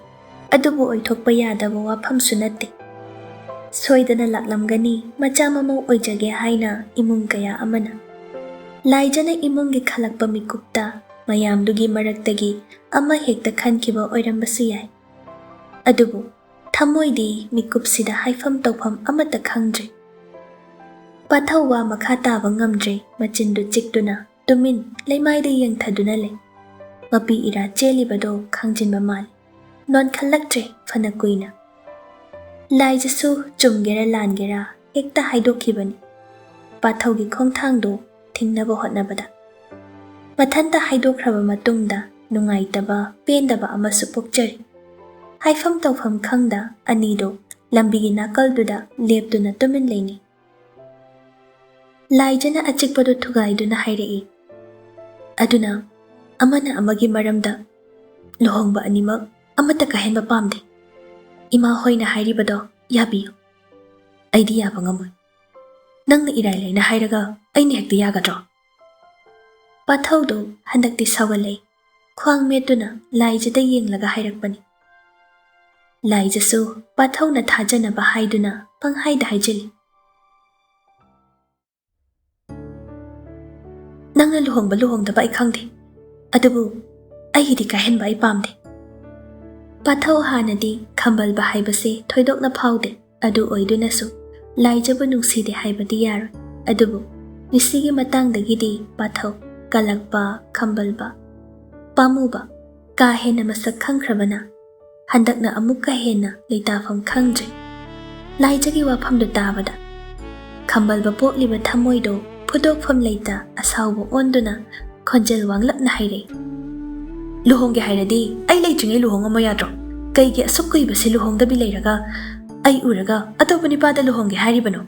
ꯑꯗꯨꯕꯨ ꯑꯣꯏꯊꯣꯛꯄ ꯌꯥꯗꯕ ꯋꯥꯐꯝꯁꯨ ꯅꯠꯇꯦ꯫ ꯁꯣꯏꯗꯅ ꯂꯥꯛꯂꯝꯒꯅꯤ ꯃꯆꯥ ꯃꯃꯧ ꯑꯣꯏꯖꯒꯦ ꯍꯥꯏꯅ ꯏꯃꯨꯡ ꯀꯌꯥ ꯑꯃꯅ꯫" ꯂꯥꯏꯖꯅ ꯏꯃꯨꯡꯒꯤ ꯈꯜꯂꯛꯄ ꯃꯤꯀꯨꯞꯇ ꯃꯌꯥꯝꯗꯨꯒꯤ ꯃꯔꯛꯇꯒꯤ ꯑꯃ ꯍꯦꯛꯇ ꯈꯟꯈꯤꯕ ꯑꯣꯏꯔꯝꯕꯁꯨ ꯌꯥꯏ꯫ ꯑꯗꯨꯕꯨ ꯊꯃꯣꯏꯗꯤ ꯃꯤꯀꯨꯞꯁꯤꯗ ꯍꯥꯏꯐꯝ ꯇꯧꯐꯝ ꯑꯃꯠꯇ ꯈꯪꯗ꯭ꯔꯦ꯫ ꯄꯥꯊꯧ ꯋꯥ ꯃꯈꯥ ꯇꯥꯕ ꯉꯝꯗ꯭ꯔꯦ, ꯃꯆꯤꯟꯗꯨ ꯆꯤꯛꯇꯨꯅ ꯇꯨꯃꯤꯟ ꯂꯩꯃꯥꯏꯗ ꯌꯦꯡꯊꯗꯨꯅ ꯂꯩ꯫ ꯃꯄꯤ ꯏꯔꯥ ꯆꯦꯜꯂꯤꯕꯗꯣ ꯈꯪꯖꯤꯟꯕ ꯃꯥꯜꯂꯤ꯫ ꯅꯣꯟꯈꯠꯂꯛꯇ꯭ꯔꯦ ꯐꯅ ꯀꯨꯏꯅ꯫ ꯂꯥꯏꯖꯁꯨ ꯆꯨꯝꯒꯦꯔꯥ ꯂꯥꯟꯒꯦꯔꯥ ꯍꯦꯛꯇ ꯍꯥꯏꯗꯣꯛꯈꯤꯕꯅꯤ꯫ ꯄꯥꯊꯧꯒꯤ ꯈꯣꯡꯊꯥꯡꯗꯨ ꯊꯤꯡꯅꯕ ꯍꯣꯠꯅꯕꯗ꯫ ꯃꯊꯟꯇ ꯍꯥꯏꯗꯣꯛꯈ꯭ꯔꯕ ꯃꯇꯨꯡꯗ ꯅꯨꯡꯉꯥꯏꯇꯕ, ꯄꯦꯟꯗꯕ ꯑꯃꯁꯨ ꯄꯣꯛꯆꯔꯤ꯫ ꯍꯥꯏꯐꯝ ꯇꯧꯐꯝ ꯈꯪꯗ ꯑꯅꯤꯗꯣ ꯂꯝꯕꯤꯒꯤ ꯅꯥꯀꯜꯗꯨꯗ ꯂꯦꯞꯇꯨꯅ ꯇꯨꯃꯤꯟ ꯂꯩꯅꯩ꯫ ꯂꯥꯏꯖꯅ ꯑꯆꯤꯛꯄꯗꯨ ꯊꯨꯒꯥꯏꯗꯨꯅ ꯍꯥꯏꯔꯛꯏ, "ꯑꯗꯨꯅ ꯑꯃꯅ ꯑꯃꯒꯤ ꯃꯔꯝꯗ ꯂꯨꯍꯣꯡꯕ ꯑꯅꯤꯃꯛ ꯑꯃꯠꯇ ꯀꯥꯏꯍꯟꯕ ꯄꯥꯝꯗꯦ꯫ ꯏꯃꯥ ꯍꯣꯏꯅ ꯍꯥꯏꯔꯤꯕꯗꯣ ꯌꯥꯕꯤꯌꯨ꯫ ꯑꯩꯗꯤ ꯌꯥꯕ ꯉꯝꯃꯣꯏ꯫ ꯅꯪꯅ ꯏꯔꯥꯏ ꯂꯥꯏꯅ ꯍꯥꯏꯔꯒ ꯑꯩꯅ ꯍꯦꯛꯇ ꯌꯥꯒꯗ꯭ꯔꯣ?" ꯄꯥꯊꯧꯗꯣ ꯍꯟꯗꯛꯇꯤ ꯁꯥꯎꯒꯠꯂꯛꯏ꯫ ꯈ꯭ꯋꯥꯡ ꯃꯦꯠꯇꯨꯅ ꯂꯥꯏꯖꯗ ꯌꯦꯡꯂꯒ ꯍꯥꯏꯔꯛꯄꯅꯤ꯫ ꯂꯥꯏꯖꯁꯨ ꯄꯥꯊꯧꯅ ꯊꯥꯖꯅꯕ ꯍꯥꯏꯗꯨꯅ ꯄꯪꯍꯥꯏꯗ ꯍꯥꯏꯖꯤꯜꯂꯤ, "ꯅꯪꯅ ꯂꯨꯍꯣꯡꯕ ꯂꯨꯍꯣꯡꯗꯕ ꯑꯩ ꯈꯪꯗꯦ, ꯑꯗꯨꯕꯨ ꯑꯩꯒꯤꯗꯤ ꯀꯥꯏꯍꯟꯕ ꯑꯩ ꯄꯥꯝꯗꯦ꯫" ꯄꯥꯊꯧ ꯍꯥꯟꯅꯗꯤ ꯈꯝꯕꯜꯕ ꯍꯥꯏꯕꯁꯦ ꯊꯣꯏꯗꯣꯛꯅ ꯐꯥꯎꯗꯦ꯫ ꯑꯗꯨ ꯑꯣꯏꯗꯨꯅꯁꯨ ꯂꯥꯏꯖꯕꯨ ꯅꯨꯡꯁꯤꯗꯦ ꯍꯥꯏꯕꯗꯤ ꯌꯥꯔꯣꯏ꯫ ꯑꯗꯨꯕꯨ ꯉꯁꯤꯒꯤ ꯃꯇꯥꯡꯗꯒꯤꯗꯤ ꯄꯥꯊꯧ, ꯀꯜꯂꯛꯄ, ꯈꯝꯕꯜꯕ, ꯄꯥꯝꯃꯨꯕ ꯀꯥ ꯍꯦꯟꯅ ꯃꯁꯛ ꯈꯪꯈ꯭ꯔꯕꯅ ꯍꯟꯗꯛꯅ ꯑꯃꯨꯛꯀ ꯍꯦꯟꯅ ꯂꯩꯇꯥꯐꯝ ꯈꯪꯗ꯭ꯔꯦ꯫ ꯂꯥꯏꯖꯒꯤ ꯋꯥꯐꯝꯗꯨ ꯇꯥꯕꯗ ꯈꯝꯕꯜꯕ ꯄꯣꯛꯂꯤꯕ ꯊꯃꯣꯏꯗꯣ ꯐꯨꯗꯣꯛꯐꯝ ꯂꯩꯇ ꯑꯁꯥꯎꯕ ꯑꯣꯟꯗꯨꯅ ꯈꯣꯟꯖꯦꯜ ꯋꯥꯡꯂꯞꯅ ꯍꯥꯏꯔꯛꯏ꯫ "ꯂꯨꯍꯣꯡꯒꯦ ꯍꯥꯏꯔꯗꯤ ꯑꯩ ꯂꯩꯇ꯭ꯔꯤꯉꯩ ꯂꯨꯍꯣꯡꯉꯝꯃꯣ ꯌꯥꯗ꯭ꯔꯣ? ꯀꯩꯒꯤ ꯑꯁꯨꯛ ꯀꯨꯏꯕꯁꯤ ꯂꯨꯍꯣꯡꯗꯕꯤ ꯂꯩꯔꯒ ꯑꯩ ꯎꯔꯒ ꯑꯇꯣꯞꯄ ꯅꯨꯄꯥꯗ ꯂꯨꯍꯣꯡꯒꯦ ꯍꯥꯏꯔꯤꯕꯅꯣ?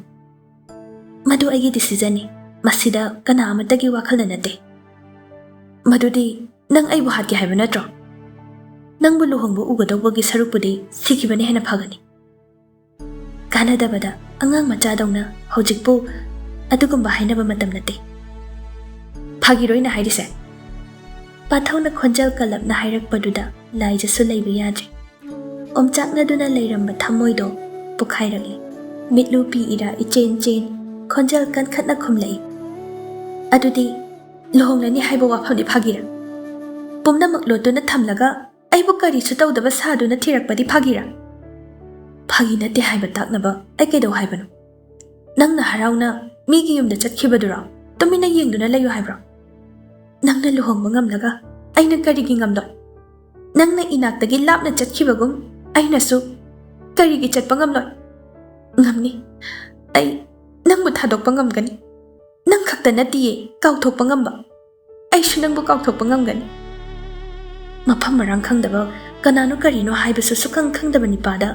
ꯃꯗꯨ ꯑꯩꯒꯤ decisionꯅꯤ꯫ ꯃꯁꯤꯗ ꯀꯅꯥ ꯑꯃꯠꯇꯒꯤ ꯋꯥꯈꯜꯅ ꯅꯠꯇꯦ꯫ ꯃꯗꯨꯗꯤ ꯅꯪ ꯑꯩꯕꯨ ꯍꯥꯠꯀꯦ ꯍꯥꯏꯕ ꯅꯠꯇ꯭ꯔꯣ? ꯅꯪꯕꯨ ꯂꯨꯍꯣꯡꯕ ꯎꯒꯗꯧꯕꯒꯤ ꯁꯔꯨꯛꯄꯨꯗꯤ ꯁꯤꯈꯤꯕꯅ ꯍꯦꯟꯅ ꯐꯒꯅꯤ꯫" "ꯀꯥꯟꯅꯗꯕꯗ ꯑꯉꯥꯡ ꯃꯆꯥꯗꯧꯅ ꯍꯧꯖꯤꯛꯄꯨ ꯑꯗꯨꯒꯨꯝꯕ ꯍꯥꯏꯅꯕ ꯃꯇꯝ ꯅꯠꯇꯦ꯫" "ꯐꯥꯒꯤꯔꯣꯏꯅ ꯍꯥꯏꯔꯤꯁꯦ?" ꯄꯥꯊꯧꯅ ꯈꯣꯟꯖꯦꯜ ꯀꯜꯂꯞꯅ ꯍꯥꯏꯔꯛꯄꯗꯨꯗ ꯂꯥꯏꯖꯁꯨ ꯂꯩꯕ ꯌꯥꯗ꯭ꯔꯦ꯫ ꯑꯣꯝꯆꯥꯛꯅꯗꯨꯅ ꯂꯩꯔꯝꯕ ꯊꯃꯣꯏꯗꯣ ꯄꯣꯈꯥꯏꯔꯛꯂꯦ꯫ ꯃꯤꯠꯂꯨ ꯄꯤꯛꯏꯔꯥ ꯏꯆꯦꯟ ꯆꯦꯟ, ꯈꯣꯟꯖꯦꯜ ꯀꯟꯈꯠꯅ ꯈꯨꯝꯂꯛꯏ꯫ "ꯑꯗꯨꯗꯤ ꯂꯨꯍꯣꯡꯂꯅꯤ ꯍꯥꯏꯕ ꯋꯥꯐꯝꯗꯤ ꯐꯥꯒꯤꯔꯥ? ꯄꯨꯝꯅꯃꯛ ꯂꯣꯠꯇꯨꯅ ꯊꯝꯂꯒ ꯑꯩꯕꯨ ꯀꯔꯤꯁꯨ ꯇꯧꯗꯕ ꯁꯥꯗꯨꯅ ꯊꯤꯔꯛꯄꯗꯤ ꯐꯥꯒꯤꯔꯥ?" "ꯐꯥꯒꯤ ꯅꯠꯇꯦ ꯍꯥꯏꯕ ꯇꯥꯛꯅꯕ ꯑꯩ ꯀꯩꯗꯧ ꯍꯥꯏꯕꯅꯣ? ꯅꯪꯅ ꯍꯔꯥꯎꯅ ꯃꯤꯒꯤ ꯌꯨꯝꯗ ꯆꯠꯈꯤꯕꯗꯨꯔꯣ ꯇꯨꯃꯤꯟꯅ ꯌꯦꯡꯗꯨꯅ ꯂꯩꯌꯨ ꯍꯥꯏꯕ꯭ꯔꯣ? ꯅꯪꯅ ꯂꯨꯍꯣꯡꯕ ꯉꯝꯂꯒ ꯑꯩꯅ ꯀꯔꯤꯒꯤ ꯉꯝꯂꯣꯏ? ꯅꯪꯅ ꯏꯅꯥꯛꯇꯒꯤ ꯂꯥꯞꯅ ꯆꯠꯈꯤꯕꯒꯨꯝ ꯑꯩꯅꯁꯨ ꯀꯔꯤꯒꯤ ꯆꯠꯄ ꯉꯝꯂꯣꯏ? ꯉꯝꯅꯤ꯫ ꯑꯩ ꯅꯪꯕꯨ ꯊꯥꯗꯣꯛꯄ ꯉꯝꯒꯅꯤ꯫ ꯅꯪ ꯈꯛꯇ ꯅꯠꯇꯤꯌꯦ ꯀꯥꯎꯊꯣꯛꯄ ꯉꯝꯕ꯫ ꯑꯩꯁꯨ ꯅꯪꯕꯨ ꯀꯥꯎꯊꯣꯛꯄ ꯉꯝꯒꯅꯤ꯫" ꯃꯐꯝ ꯃꯔꯥꯡ ꯈꯪꯗꯕ ꯀꯅꯥꯅꯣ ꯀꯔꯤꯅꯣ ꯍꯥꯏꯕꯁꯨ ꯁꯨꯈꯪ ꯈꯪꯗꯕ ꯅꯤꯄꯥꯗ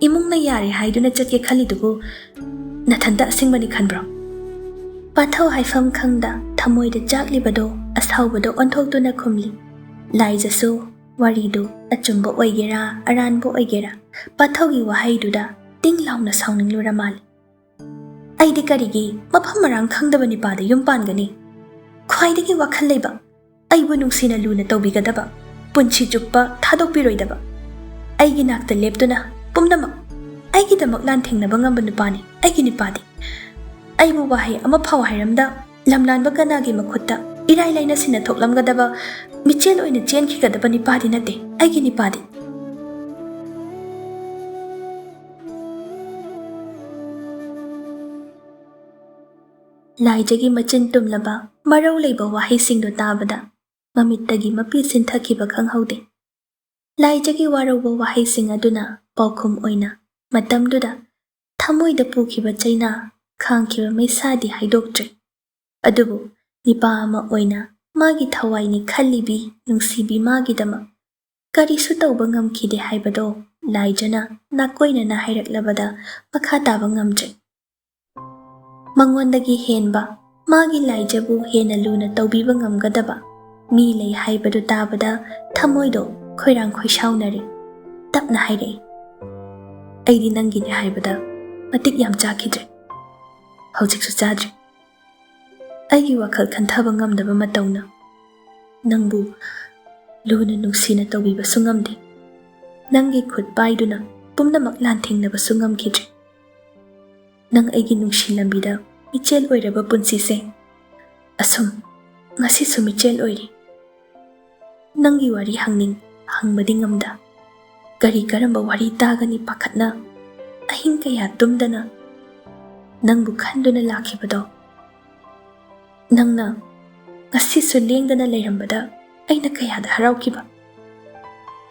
ꯏꯃꯨꯡꯅ ꯌꯥꯔꯦ ꯍꯥꯏꯗꯨꯅ ꯆꯠꯀꯦ ꯈꯜꯂꯤꯗꯨꯕꯨ ꯅꯊꯟꯇ ꯑꯁꯤꯡꯕꯅꯤ ꯈꯟꯕ꯭ꯔꯣ? ꯄꯥꯊꯧ ꯍꯥꯏꯐꯝ ꯈꯪꯗ ꯊꯃꯣꯏꯗ ꯆꯥꯛꯂꯤꯕꯗꯣ, ꯑꯁꯥꯎꯕꯗꯣ ꯑꯣꯟꯊꯣꯛꯇꯨꯅ ꯈꯨꯝꯂꯤ꯫ ꯂꯥꯏꯖꯁꯨ ꯋꯥꯔꯤꯗꯨ ꯑꯆꯨꯝꯕ ꯑꯣꯏꯒꯦꯔꯥ ꯑꯔꯥꯟꯕ ꯑꯣꯏꯒꯦꯔꯥ, ꯄꯥꯊꯧꯒꯤ ꯋꯥꯍꯩꯗꯨꯗ ꯇꯤꯡ ꯂꯥꯎꯅ ꯁꯥꯎꯅꯤꯡꯂꯨꯔ ꯃꯥꯜꯂꯤ꯫ "ꯑꯩꯗꯤ ꯀꯔꯤꯒꯤ ꯃꯐꯝ ꯃꯔꯥꯡ ꯈꯪꯗꯕ ꯅꯤꯄꯥꯗ ꯌꯨꯝ ꯄꯥꯟꯒꯅꯤ? ꯈ꯭ꯋꯥꯏꯗꯒꯤ ꯋꯥꯈꯜ ꯂꯩꯕ, ꯑꯩꯕꯨ ꯅꯨꯡꯁꯤꯅ ꯂꯨꯅ ꯇꯧꯕꯤꯒꯗꯕ, ꯄꯨꯟꯁꯤ ꯆꯨꯞꯄ ꯊꯥꯗꯣꯛꯄꯤꯔꯣꯏꯗꯕ, ꯑꯩꯒꯤ ꯅꯥꯛꯇ ꯂꯦꯞꯇꯨꯅ ꯄꯨꯝꯅꯃꯛ ꯑꯩꯒꯤꯗꯃꯛ ꯂꯥꯟꯊꯦꯡꯅꯕ ꯉꯝꯕ ꯅꯨꯄꯥꯅꯤ ꯑꯩꯒꯤ ꯅꯤꯄꯥꯗꯤ꯫ ꯑꯩꯕꯨ ꯋꯥꯍꯩ ꯑꯃ ꯐꯥꯎ ꯍꯥꯏꯔꯝꯗ ꯂꯝꯂꯥꯟꯕ ꯀꯅꯥꯒꯤ ꯃꯈꯨꯠꯇ ꯏꯔꯥꯏ ꯂꯥꯏꯅ ꯁꯤꯟꯅ ꯊꯣꯛꯂꯝꯒꯗꯕ, ꯃꯤꯆꯦꯜ ꯑꯣꯏꯅ ꯆꯦꯟꯈꯤꯒꯗꯕ ꯅꯤꯄꯥꯗꯤ ꯅꯠꯇꯦ ꯑꯩꯒꯤ ꯅꯤꯄꯥꯗꯤ꯫" ꯂꯥꯏꯖꯒꯤ ꯃꯆꯤꯟ ꯇꯨꯝꯂꯕ ꯃꯔꯧ ꯂꯩꯕ ꯋꯥꯍꯩꯁꯤꯡꯗꯨ ꯇꯥꯕꯗ ꯃꯃꯤꯠꯇꯒꯤ ꯃꯄꯤ ꯆꯤꯟꯊꯈꯤꯕ ꯈꯪꯍꯧꯗꯦ꯫ ꯂꯥꯏꯖꯒꯤ ꯋꯥꯔꯧꯕ ꯋꯥꯍꯩꯁꯤꯡ ꯑꯗꯨꯅ ꯄꯥꯎꯈꯨꯝ ꯑꯣꯏꯅ ꯃꯇꯝꯗꯨꯗ ꯊꯃꯣꯏꯗ ꯄꯨꯈꯤꯕ ꯆꯩꯅꯥ, ꯈꯥꯡꯈꯤꯕ ꯃꯩꯁꯥꯗꯤ ꯍꯥꯏꯗꯣꯛꯇ꯭ꯔꯦ꯫ ꯑꯗꯨꯕꯨ ꯅꯤꯄꯥ ꯑꯃ ꯑꯣꯏꯅ ꯃꯥꯒꯤ ꯊꯋꯥꯏꯅꯤ ꯈꯜꯂꯤꯕꯤ ꯅꯨꯡꯁꯤꯕꯤ ꯃꯥꯒꯤꯗꯃꯛ ꯀꯔꯤꯁꯨ ꯇꯧꯕ ꯉꯝꯈꯤꯗꯦ ꯍꯥꯏꯕꯗꯣ ꯂꯥꯏꯖꯅ ꯅꯥꯀꯣꯏꯅꯅ ꯍꯥꯏꯔꯛꯂꯕꯗ ꯃꯈꯥ ꯇꯥꯕ ꯉꯝꯗ꯭ꯔꯦ꯫ ꯃꯉꯣꯟꯗꯒꯤ ꯍꯦꯟꯕ, ꯃꯥꯒꯤ ꯂꯥꯏꯖꯕꯨ ꯍꯦꯟꯅ ꯂꯨꯅ ꯇꯧꯕꯤꯕ ꯉꯝꯒꯗꯕ ꯃꯤ ꯂꯩ ꯍꯥꯏꯕꯗꯨ ꯇꯥꯕꯗ ꯊꯃꯣꯏꯗꯣ ꯈꯣꯏꯔꯥꯡ ꯈꯣꯏꯁꯥꯎꯅꯔꯦ꯫ ꯇꯞꯅ ꯍꯥꯏꯔꯛꯏ, "ꯑꯩꯗꯤ ꯅꯪꯒꯤꯅꯦ ꯍꯥꯏꯕꯗ ꯃꯇꯤꯛ ꯌꯥꯝ ꯆꯥꯈꯤꯗ꯭ꯔꯦ꯫ ꯍꯧꯖꯤꯛꯁꯨ ꯆꯥꯗ꯭ꯔꯦ꯫ ꯑꯩꯒꯤ ꯋꯥꯈꯜ ꯈꯟꯊꯕ ꯉꯝꯗꯕ ꯃꯇꯧꯅ ꯅꯪꯕꯨ ꯂꯨꯅ ꯅꯨꯡꯁꯤꯅ ꯇꯧꯕꯤꯕꯁꯨ ꯉꯝꯗꯦ꯫ ꯅꯪꯒꯤ ꯈꯨꯠ ꯄꯥꯏꯗꯨꯅ ꯄꯨꯝꯅꯃꯛ ꯂꯥꯟꯊꯦꯡꯅꯕꯁꯨ ꯉꯝꯈꯤꯗ꯭ꯔꯦ꯫ ꯅꯪ ꯑꯩꯒꯤ ꯅꯨꯡꯁꯤ ꯂꯝꯕꯤꯗ ꯃꯤꯆꯦꯜ ꯑꯣꯏꯔꯕ ꯄꯨꯟꯁꯤꯁꯦ ꯑꯁꯨꯝ ꯉꯁꯤꯁꯨ ꯃꯤꯆꯦꯜ ꯑꯣꯏꯔꯤ꯫ ꯅꯪꯒꯤ ꯋꯥꯔꯤ ꯍꯪꯅꯤꯡ ꯍꯪꯕꯗꯤ ꯉꯝꯗ, ꯀꯔꯤ ꯀꯔꯝꯕ ꯋꯥꯔꯤ ꯇꯥꯒꯅꯤ ꯄꯥꯈꯠꯅ ꯑꯍꯤꯡ ꯀꯌꯥ ꯇꯨꯝꯗꯅ ꯅꯪꯕꯨ ꯈꯟꯗꯨꯅ ꯂꯥꯛꯈꯤꯕꯗꯣ, ꯅꯪꯅ ꯉꯁꯤꯁꯨ ꯂꯦꯡꯗꯅ ꯂꯩꯔꯝꯕꯗ ꯑꯩꯅ ꯀꯌꯥꯗ ꯍꯔꯥꯎꯈꯤꯕ꯫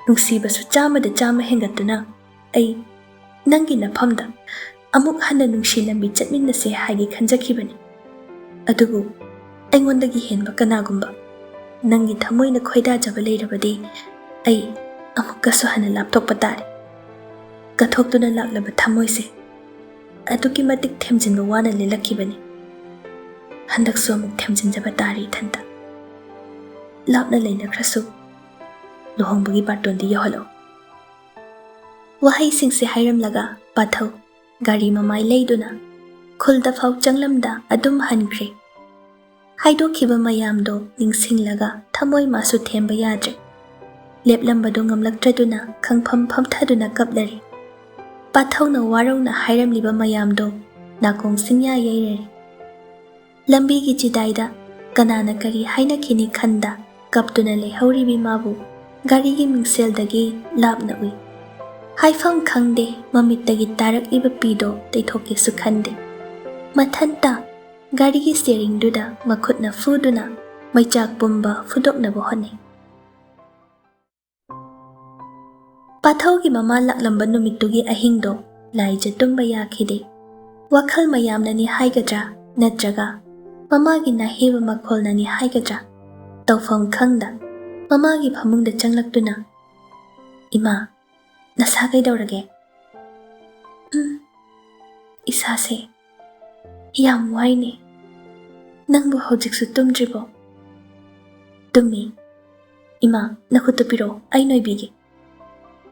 ꯅꯨꯡꯁꯤꯕꯁꯨ ꯆꯥꯝꯃꯗ ꯆꯥꯝꯃ ꯍꯦꯟꯒꯠꯇꯨꯅ ꯑꯩ ꯅꯪꯒꯤ ꯅꯐꯝꯗ ꯑꯃꯨꯛ ꯍꯟꯅ ꯅꯨꯡꯁꯤ ꯂꯝꯕꯤ ꯆꯠꯃꯤꯟꯅꯁꯦ ꯍꯥꯏꯒꯦ ꯈꯟꯖꯈꯤꯕꯅꯤ꯫ ꯑꯗꯨꯕꯨ ꯑꯩꯉꯣꯟꯗꯒꯤ ꯍꯦꯟꯕ ꯀꯅꯥꯒꯨꯝꯕ ꯅꯪꯒꯤ ꯊꯃꯣꯏꯅ ꯈꯣꯏꯗꯥꯖꯕ ꯂꯩꯔꯕꯗꯤ ꯑꯩ ꯑꯃꯨꯛꯀꯁꯨ ꯍꯟꯅ ꯂꯥꯞꯊꯣꯛꯄ ꯇꯥꯔꯦ꯫ ꯀꯠꯊꯣꯛꯇꯨꯅ ꯂꯥꯛꯂꯕ ꯊꯃꯣꯏꯁꯦ ꯑꯗꯨꯛꯀꯤ ꯃꯇꯤꯛ ꯊꯦꯝꯖꯤꯟꯕ ꯋꯥꯅ ꯂꯦꯜꯂꯛꯈꯤꯕꯅꯤ꯫ ꯍꯟꯗꯛꯁꯨ ꯑꯃꯨꯛ ꯊꯦꯝꯖꯤꯟꯖꯕ ꯇꯥꯔꯦ ꯏꯊꯟꯇ꯫ ꯂꯥꯞꯅ ꯂꯩꯅꯈ꯭ꯔꯁꯨ ꯂꯨꯍꯣꯡꯕꯒꯤ ꯕꯥꯔꯇꯣꯟꯗꯤ ꯌꯧꯍꯜꯂꯛꯎ꯫" ꯋꯥꯍꯩꯁꯤꯡꯁꯦ ꯍꯥꯏꯔꯝꯂꯒ ꯄꯥꯊꯧ ꯒꯥꯔꯤ ꯃꯃꯥꯏ ꯂꯩꯗꯨꯅ ꯈꯨꯜꯗ ꯐꯥꯎ ꯆꯪꯂꯝꯗ ꯑꯗꯨꯝ ꯍꯟꯈ꯭ꯔꯦ꯫ ꯍꯥꯏꯗꯣꯛꯈꯤꯕ ꯃꯌꯥꯝꯗꯣ ꯅꯤꯡꯁꯤꯡꯂꯒ ꯊꯃꯣꯏ ꯃꯥꯁꯨ ꯊꯦꯝꯕ ꯌꯥꯗ꯭ꯔꯦ꯫ ꯂꯦꯞꯂꯝꯕꯗꯣ ꯉꯝꯂꯛꯇ꯭ꯔꯗꯨꯅ ꯈꯪꯐꯝ ꯐꯝꯊꯗꯨꯅ ꯀꯞꯂꯔꯦ꯫ ꯄꯥꯊꯧꯅ ꯋꯥꯔꯧꯅ ꯍꯥꯏꯔꯝꯂꯤꯕ ꯃꯌꯥꯝꯗꯣ ꯅꯥꯀꯣꯡ ꯁꯤꯡꯌꯥ ꯌꯩꯔꯔꯦ꯫ ꯂꯝꯕꯤꯒꯤ ꯆꯤꯗꯥꯏꯗ ꯀꯅꯥꯅ ꯀꯔꯤ ꯍꯥꯏꯅꯈꯤꯅꯤ ꯈꯟꯗ ꯀꯞꯇꯨꯅ ꯂꯩꯍꯧꯔꯤꯕꯤ ꯃꯥꯕꯨ ꯒꯥꯔꯤꯒꯤ ꯃꯤꯡꯁꯦꯜꯗꯒꯤ ꯂꯥꯞꯅ ꯎꯏ꯫ ꯍꯥꯏꯐꯝ ꯈꯪꯗꯦ, ꯃꯃꯤꯠꯇꯒꯤ ꯇꯥꯔꯛꯂꯤꯕ ꯄꯤꯗꯣ ꯇꯩꯊꯣꯛꯀꯦꯁꯨ ꯈꯟꯗꯦ꯫ ꯃꯊꯟꯇ ꯒꯥꯔꯤꯒꯤ ꯁ꯭ꯇꯤꯌꯔꯤꯡꯗꯨꯗ ꯃꯈꯨꯠꯅ ꯐꯨꯗꯨꯅ ꯃꯩꯆꯥꯛ ꯄꯨꯝꯕ ꯐꯨꯗꯣꯛꯅꯕ ꯍꯣꯠꯅꯩ꯫ ꯄꯥꯊꯧꯒꯤ ꯃꯃꯥ ꯂꯥꯛꯂꯝꯕ ꯅꯨꯃꯤꯠꯇꯨꯒꯤ ꯑꯍꯤꯡꯗꯣ ꯂꯥꯏꯖ ꯇꯨꯝꯕ ꯌꯥꯈꯤꯗꯦ꯫ ꯋꯥꯈꯜ ꯃꯌꯥꯝꯅꯅꯤ ꯍꯥꯏꯒꯗ꯭ꯔꯥ, ꯅꯠꯇ꯭ꯔꯒ ꯃꯃꯥꯒꯤ ꯅꯥꯍꯦꯕ ꯃꯈꯣꯜꯅꯅꯤ ꯍꯥꯏꯒꯗ꯭ꯔꯥ, ꯇꯧꯐꯝ ꯈꯪꯗ ꯃꯃꯥꯒꯤ ꯐꯃꯨꯡꯗ ꯆꯪꯂꯛꯇꯨꯅ, "ꯏꯃꯥ, ꯅꯁꯥ ꯀꯩꯗꯧꯔꯒꯦ?" "ꯎꯝ, ꯏꯁꯥꯁꯦ ꯌꯥꯝ ꯋꯥꯏꯅꯦ꯫ ꯅꯪꯕꯨ ꯍꯧꯖꯤꯛꯁꯨ ꯇꯨꯝꯗ꯭ꯔꯤꯕꯣ?" "ꯇꯨꯝꯃꯤ꯫ ꯏꯃꯥ, ꯅꯈꯨꯠꯇꯨ ꯄꯤꯔꯛꯑꯣ, ꯑꯩ ꯅꯣꯏꯕꯤꯒꯦ꯫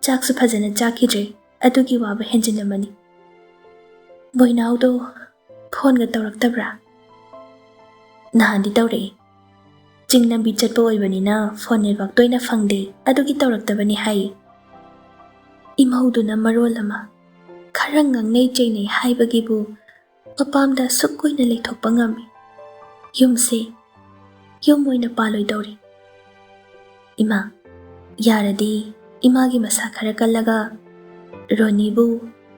ꯆꯥꯛꯁꯨ ꯐꯖꯅ ꯆꯥꯈꯤꯗ꯭ꯔꯦ, ꯑꯗꯨꯒꯤ ꯋꯥꯕ ꯍꯦꯟꯖꯤꯜꯂꯝꯃꯅꯤ꯫" "ꯕꯣꯏꯅꯥꯎꯗꯣ ꯐꯣꯟꯒ ꯇꯧꯔꯛꯇꯕ꯭ꯔꯥ?" "ꯅꯍꯥꯟꯗꯤ ꯇꯧꯔꯛꯏ꯫ ꯆꯤꯡ ꯂꯝꯕꯤ ꯆꯠꯄ ꯑꯣꯏꯕꯅꯤꯅ ꯐꯣꯟ ꯅꯦꯠꯋꯥꯛ ꯇꯣꯏꯅ ꯐꯪꯗꯦ, ꯑꯗꯨꯒꯤ ꯇꯧꯔꯛꯇꯕꯅꯤ" ꯍꯥꯏꯌꯦ꯫ ꯏꯃꯧꯗꯨꯅ ꯃꯔꯣꯜ ꯑꯃ ꯈꯔ ꯉꯥꯡꯅꯩ ꯆꯩꯅꯩ ꯍꯥꯏꯕꯒꯤꯕꯨ ꯃꯄꯥꯝꯗ ꯑꯁꯨꯛ ꯀꯨꯏꯅ ꯂꯩꯊꯣꯛꯄ ꯉꯝꯃꯤ꯫ ꯌꯨꯝꯁꯦ ꯌꯨꯝ ꯑꯣꯏꯅ ꯄꯥꯜꯂꯣꯏꯗꯧꯔꯤ꯫ "ꯏꯃꯥ, ꯌꯥꯔꯗꯤ ꯏꯃꯥꯒꯤ ꯃꯁꯥ ꯈꯔ ꯀꯜꯂꯒ ꯔꯣꯅꯤꯕꯨ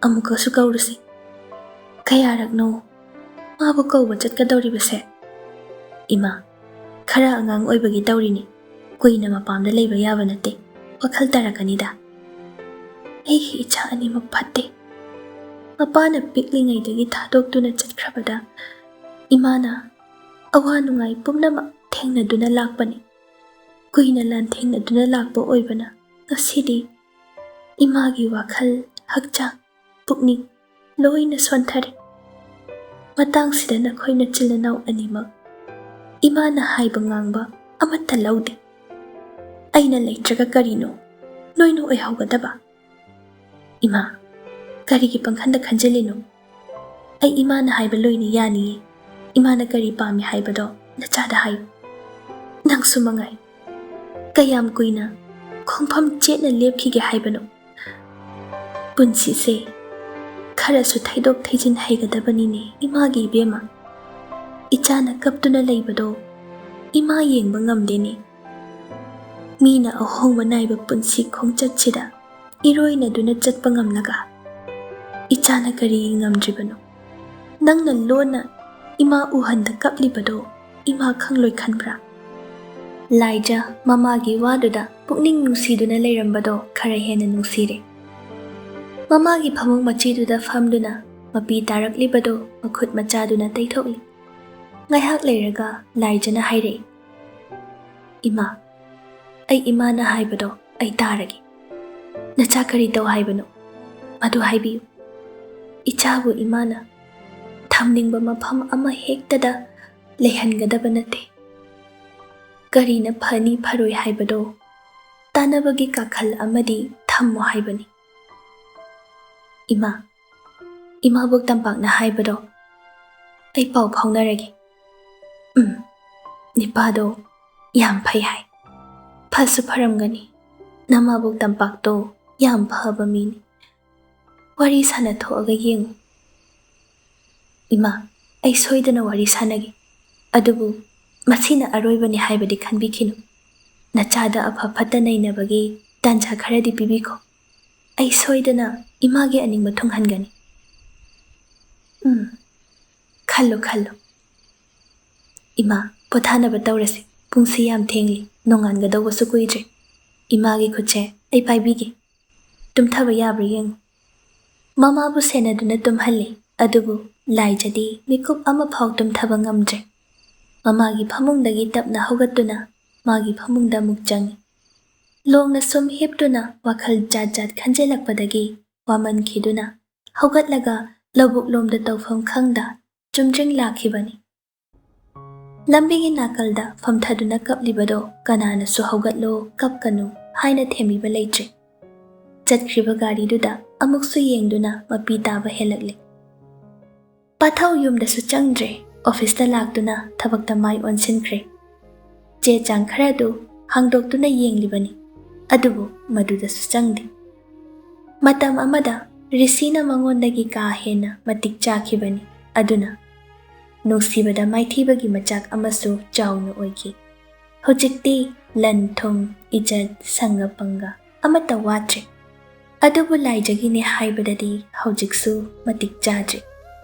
ꯑꯃꯨꯛꯀꯁꯨ ꯀꯧꯔꯨꯁꯤ꯫ ꯀꯌꯥꯔꯛꯅꯣ ꯃꯥꯕꯨ ꯀꯧꯕ ꯆꯠꯀꯗꯧꯔꯤꯕꯁꯦ? ꯏꯃꯥ, ꯈꯔ ꯑꯉꯥꯡ ꯑꯣꯏꯕꯒꯤ ꯇꯧꯔꯤꯅꯤ꯫ ꯀꯨꯏꯅ ꯃꯄꯥꯝꯗ ꯂꯩꯕ ꯌꯥꯕ ꯅꯠꯇꯦ꯫ ꯋꯥꯈꯜ ꯇꯥꯔꯛꯀꯅꯤꯗ꯫ ꯑꯩꯒꯤ ꯏꯆꯥ ꯑꯅꯤꯃꯛ ꯐꯠꯇꯦ꯫ ꯃꯄꯥꯅ ꯄꯤꯛꯂꯤꯉꯩꯗꯒꯤ ꯊꯥꯗꯣꯛꯇꯨꯅ ꯆꯠꯈ꯭ꯔꯕꯗ ꯏꯃꯥꯅ ꯑꯋꯥ ꯅꯨꯡꯉꯥꯏ ꯄꯨꯝꯅꯃꯛ ꯊꯦꯡꯅꯗꯨꯅ ꯂꯥꯛꯄꯅꯤ꯫ ꯀꯨꯏꯅ ꯂꯥꯟꯊꯦꯡꯅꯗꯨꯅ ꯂꯥꯛꯄ ꯑꯣꯏꯕꯅ ꯉꯁꯤꯗꯤ ꯏꯃꯥꯒꯤ ꯋꯥꯈꯜ, ꯍꯛꯆꯥꯡ, ꯄꯨꯛꯅꯤꯡ ꯂꯣꯏꯅ ꯁꯣꯟꯊꯔꯦ꯫ ꯃꯇꯥꯡꯁꯤꯗ ꯅꯈꯣꯏ ꯅꯆꯤꯜ ꯅꯅꯥꯎ ꯑꯅꯤꯃꯛ ꯏꯃꯥꯅ ꯍꯥꯏꯕ ꯉꯥꯡꯕ ꯑꯃꯠꯇ ꯂꯧꯗꯦ꯫ ꯑꯩꯅ ꯂꯩꯇ꯭ꯔꯒ ꯀꯔꯤꯅꯣ ꯅꯣꯏꯅ ꯑꯣꯏꯍꯧꯒꯗꯕ?" "ꯏꯃꯥ, ꯀꯔꯤꯒꯤ ꯄꯪꯈꯟꯗ ꯈꯟꯖꯤꯜꯂꯤꯅꯣ? ꯑꯩ ꯏꯃꯥꯅ ꯍꯥꯏꯕ ꯂꯣꯏꯅ ꯌꯥꯅꯤꯌꯦ꯫ ꯏꯃꯥꯅ ꯀꯔꯤ ꯄꯥꯝꯃꯤ ꯍꯥꯏꯕꯗꯣ ꯅꯆꯥꯗ ꯍꯥꯏꯌꯨ꯫ ꯅꯪꯁꯨ ꯃꯉꯥꯏ꯫ ꯀꯌꯥꯝ ꯀꯨꯏꯅ ꯈꯣꯡꯐꯝ ꯆꯦꯠꯅ ꯂꯦꯞꯈꯤꯒꯦ ꯍꯥꯏꯕꯅꯣ? ꯄꯨꯟꯁꯤꯁꯦ ꯈꯔꯁꯨ ꯊꯩꯗꯣꯛ ꯊꯩꯖꯤꯟ ꯍꯩꯒꯗꯕꯅꯤꯅꯦ ꯏꯃꯥꯒꯤ ꯏꯕꯦꯝꯃ꯫ ꯏꯆꯥꯅ ꯀꯞꯇꯨꯅ ꯂꯩꯕꯗꯣ ꯏꯃꯥ ꯌꯦꯡꯕ ꯉꯝꯗꯦꯅꯦ꯫ ꯃꯤꯅ ꯑꯍꯣꯡꯕ ꯅꯥꯏꯕ ꯄꯨꯟꯁꯤ ꯈꯣꯡꯆꯠꯁꯤꯗ ꯏꯔꯣꯏꯅꯗꯨꯅ ꯆꯠꯄ ꯉꯝꯂꯒ ꯏꯆꯥꯅ ꯀꯔꯤ ꯉꯝꯗ꯭ꯔꯤꯕꯅꯣ? ꯅꯪꯅ ꯂꯣꯟꯅ ꯏꯃꯥ ꯎꯍꯟꯗ ꯀꯞꯂꯤꯕꯗꯣ ꯏꯃꯥ ꯈꯪꯂꯣꯏ ꯈꯟꯕ꯭ꯔꯥ?" ꯂꯥꯏꯖ ꯃꯃꯥꯒꯤ ꯋꯥꯗꯨꯗ ꯄꯨꯛꯅꯤꯡ ꯅꯨꯡꯁꯤꯗꯨꯅ ꯂꯩꯔꯝꯕꯗꯣ ꯈꯔ ꯍꯦꯟꯅ ꯅꯨꯡꯁꯤꯔꯦ꯫ ꯃꯃꯥꯒꯤ ꯐꯃꯨꯡ ꯃꯆꯤꯗꯨꯗ ꯐꯝꯗꯨꯅ ꯃꯄꯤ ꯇꯥꯔꯛꯂꯤꯕꯗꯣ ꯃꯈꯨꯠ ꯃꯆꯥꯗꯨꯅ ꯇꯩꯊꯣꯛꯂꯤ꯫ ꯉꯥꯏꯍꯥꯛ ꯂꯩꯔꯒ ꯂꯥꯏꯖꯅ ꯍꯥꯏꯔꯛꯏ, "ꯏꯃꯥ, ꯑꯩ ꯏꯃꯥꯅ ꯍꯥꯏꯕꯗꯣ ꯑꯩ ꯇꯥꯔꯒꯦ꯫ ꯅꯆꯥ ꯀꯔꯤ ꯇꯧ ꯍꯥꯏꯕꯅꯣ? ꯑꯗꯨ ꯍꯥꯏꯕꯤꯌꯨ꯫ ꯏꯆꯥꯕꯨ ꯏꯃꯥꯅ ꯊꯝꯅꯤꯡꯕ ꯃꯐꯝ ꯑꯃ ꯍꯦꯛꯇꯗ ꯂꯩꯍꯟꯒꯗꯕ ꯅꯠꯇꯦ꯫ ꯀꯔꯤꯅ ꯐꯅꯤ ꯐꯔꯣꯏ ꯍꯥꯏꯕꯗꯣ ꯇꯥꯟꯅꯕꯒꯤ ꯀꯥꯈꯜ ꯑꯃꯗꯤ ꯊꯝꯃꯣ ꯍꯥꯏꯕꯅꯤ꯫ ꯏꯃꯥ, ꯏꯃꯥꯕꯣꯛ ꯇꯝꯄꯥꯛꯅ ꯍꯥꯏꯕꯗꯣ ꯑꯩ ꯄꯥꯎ ꯐꯥꯎꯅꯔꯒꯦ꯫ ꯎꯝ, ꯅꯤꯄꯥꯗꯣ ꯌꯥꯝ ꯐꯩ ꯍꯥꯏ꯫ ꯐꯁꯨ ꯐꯔꯝꯒꯅꯤ꯫ ꯅꯃꯥꯕꯣꯛ ꯇꯝꯄꯥꯛꯇꯣ ꯌꯥꯝ ꯐꯕ ꯃꯤꯅꯤ꯫ ꯋꯥꯔꯤ ꯁꯥꯟꯅꯊꯣꯛꯑꯒ ꯌꯦꯡꯉꯨ꯫" "ꯏꯃꯥ, ꯑꯩ ꯁꯣꯏꯗꯅ ꯋꯥꯔꯤ ꯁꯥꯟꯅꯒꯦ꯫ ꯑꯗꯨꯕꯨ ꯃꯁꯤꯅ ꯑꯔꯣꯏꯕꯅꯤ ꯍꯥꯏꯕꯗꯤ ꯈꯟꯕꯤꯈꯤꯅꯨ꯫ ꯅꯆꯥꯗ ꯑꯐ ꯐꯠꯇ ꯅꯩꯅꯕꯒꯤ ꯇꯥꯟꯖꯥ ꯈꯔꯗꯤ ꯄꯤꯕꯤꯈꯣ꯫ ꯑꯩ ꯁꯣꯏꯗꯅ ꯏꯃꯥꯒꯤ ꯑꯅꯤꯡꯕ ꯊꯨꯡꯍꯟꯒꯅꯤ꯫" "ꯎꯝ, ꯈꯜꯂꯨ, ꯈꯜꯂꯨ꯫ ꯏꯃꯥ, ꯄꯣꯊꯥꯅꯕ ꯇꯧꯔꯁꯤ꯫ ꯄꯨꯡꯁꯤ ꯌꯥꯝ ꯊꯦꯡꯂꯤ, ꯅꯣꯡꯉꯥꯟꯒꯗꯧꯕꯁꯨ ꯀꯨꯏꯗ꯭ꯔꯦ꯫ ꯏꯃꯥꯒꯤ ꯈꯨꯠꯁꯦ ꯑꯩ ꯄꯥꯏꯕꯤꯒꯦ꯫ ꯇꯨꯝꯊꯕ ꯌꯥꯕ꯭ꯔꯥ ꯌꯦꯡꯉꯨ꯫" ꯃꯃꯥꯕꯨ ꯁꯦꯟꯅꯗꯨꯅ ꯇꯨꯝꯍꯜꯂꯤ, ꯑꯗꯨꯕꯨ ꯂꯥꯏꯖꯗꯤ ꯃꯤꯀꯨꯞ ꯑꯃꯐꯥꯎ ꯇꯨꯝꯊꯕ ꯉꯝꯗ꯭ꯔꯦ꯫ ꯃꯃꯥꯒꯤ ꯐꯃꯨꯡꯗꯒꯤ ꯇꯞꯅ ꯍꯧꯒꯠꯇꯨꯅ ꯃꯥꯒꯤ ꯐꯃꯨꯡꯗ ꯑꯃꯨꯛ ꯆꯪꯉꯤ꯫ ꯂꯣꯡꯅ ꯁꯨꯝ ꯍꯤꯞꯇꯨꯅ ꯋꯥꯈꯜ ꯖꯥꯠ ꯖꯥꯠ ꯈꯟꯖꯤꯜꯂꯛꯄꯗꯒꯤ ꯋꯥꯃꯟꯈꯤꯗꯨꯅ ꯍꯧꯒꯠꯂꯒ ꯂꯧꯕꯨꯛ ꯂꯣꯝꯗ ꯇꯧꯐꯝ ꯈꯪꯗ ꯆꯨꯝꯗ꯭ꯔꯤꯡ ꯂꯥꯛꯈꯤꯕꯅꯤ꯫ ꯂꯝꯕꯤꯒꯤ ꯅꯥꯀꯜꯗ ꯐꯝꯊꯗꯨꯅ ꯀꯞꯂꯤꯕꯗꯣ ꯀꯅꯥꯅꯁꯨ "ꯍꯧꯒꯠꯂꯣ, ꯀꯞꯀꯅꯨ" ꯍꯥꯏꯅ ꯊꯦꯝꯕꯤꯕ ꯂꯩꯇ꯭ꯔꯦ꯫ ꯆꯠꯈ꯭ꯔꯤꯕ ꯒꯥꯔꯤꯗꯨꯗ ꯑꯃꯨꯛꯁꯨ ꯌꯦꯡꯗꯨꯅ ꯃꯄꯤ ꯇꯥꯕ ꯍꯦꯜꯂꯛꯂꯦ꯫ ꯄꯥꯊꯧ ꯌꯨꯝꯗꯁꯨ ꯆꯪꯗ꯭ꯔꯦ꯫ ꯑꯣꯐꯤꯁꯇ ꯂꯥꯛꯇꯨꯅ ꯊꯕꯛꯇ ꯃꯥꯏ ꯑꯣꯟꯁꯤꯟꯈ꯭ꯔꯦ꯫ ꯆꯦ ꯆꯥꯡ ꯈꯔꯗꯨ ꯍꯥꯡꯗꯣꯛꯇꯨꯅ ꯌꯦꯡꯂꯤꯕꯅꯤ, ꯑꯗꯨꯕꯨ ꯃꯗꯨꯗꯁꯨ ꯆꯪꯗꯦ꯫ ꯃꯇꯝ ꯑꯃꯗ ꯔꯤꯁꯤꯅ ꯃꯉꯣꯟꯗꯒꯤ ꯀꯥ ꯍꯦꯟꯅ ꯃꯇꯤꯛ ꯆꯥꯈꯤꯕꯅꯤ, ꯑꯗꯨꯅ ꯅꯨꯡꯁꯤꯕꯗ ꯃꯥꯏꯊꯤꯕꯒꯤ ꯃꯆꯥꯛ ꯑꯃꯁꯨ ꯆꯥꯎꯅ ꯑꯣꯏꯈꯤ꯫ ꯍꯧꯖꯤꯛꯇꯤ ꯂꯟ ꯊꯨꯝ, ꯏꯖꯠ, ꯁꯪꯒ ꯄꯪꯒ ꯑꯃꯠꯇ ꯋꯥꯠꯇ꯭ꯔꯦ꯫ ꯑꯗꯨꯕꯨ ꯂꯥꯏꯖꯒꯤꯅꯦ ꯍꯥꯏꯕꯗꯗꯤ ꯍꯧꯖꯤꯛꯁꯨ ꯃꯇꯤꯛ ꯆꯥꯗ꯭ꯔꯤ꯫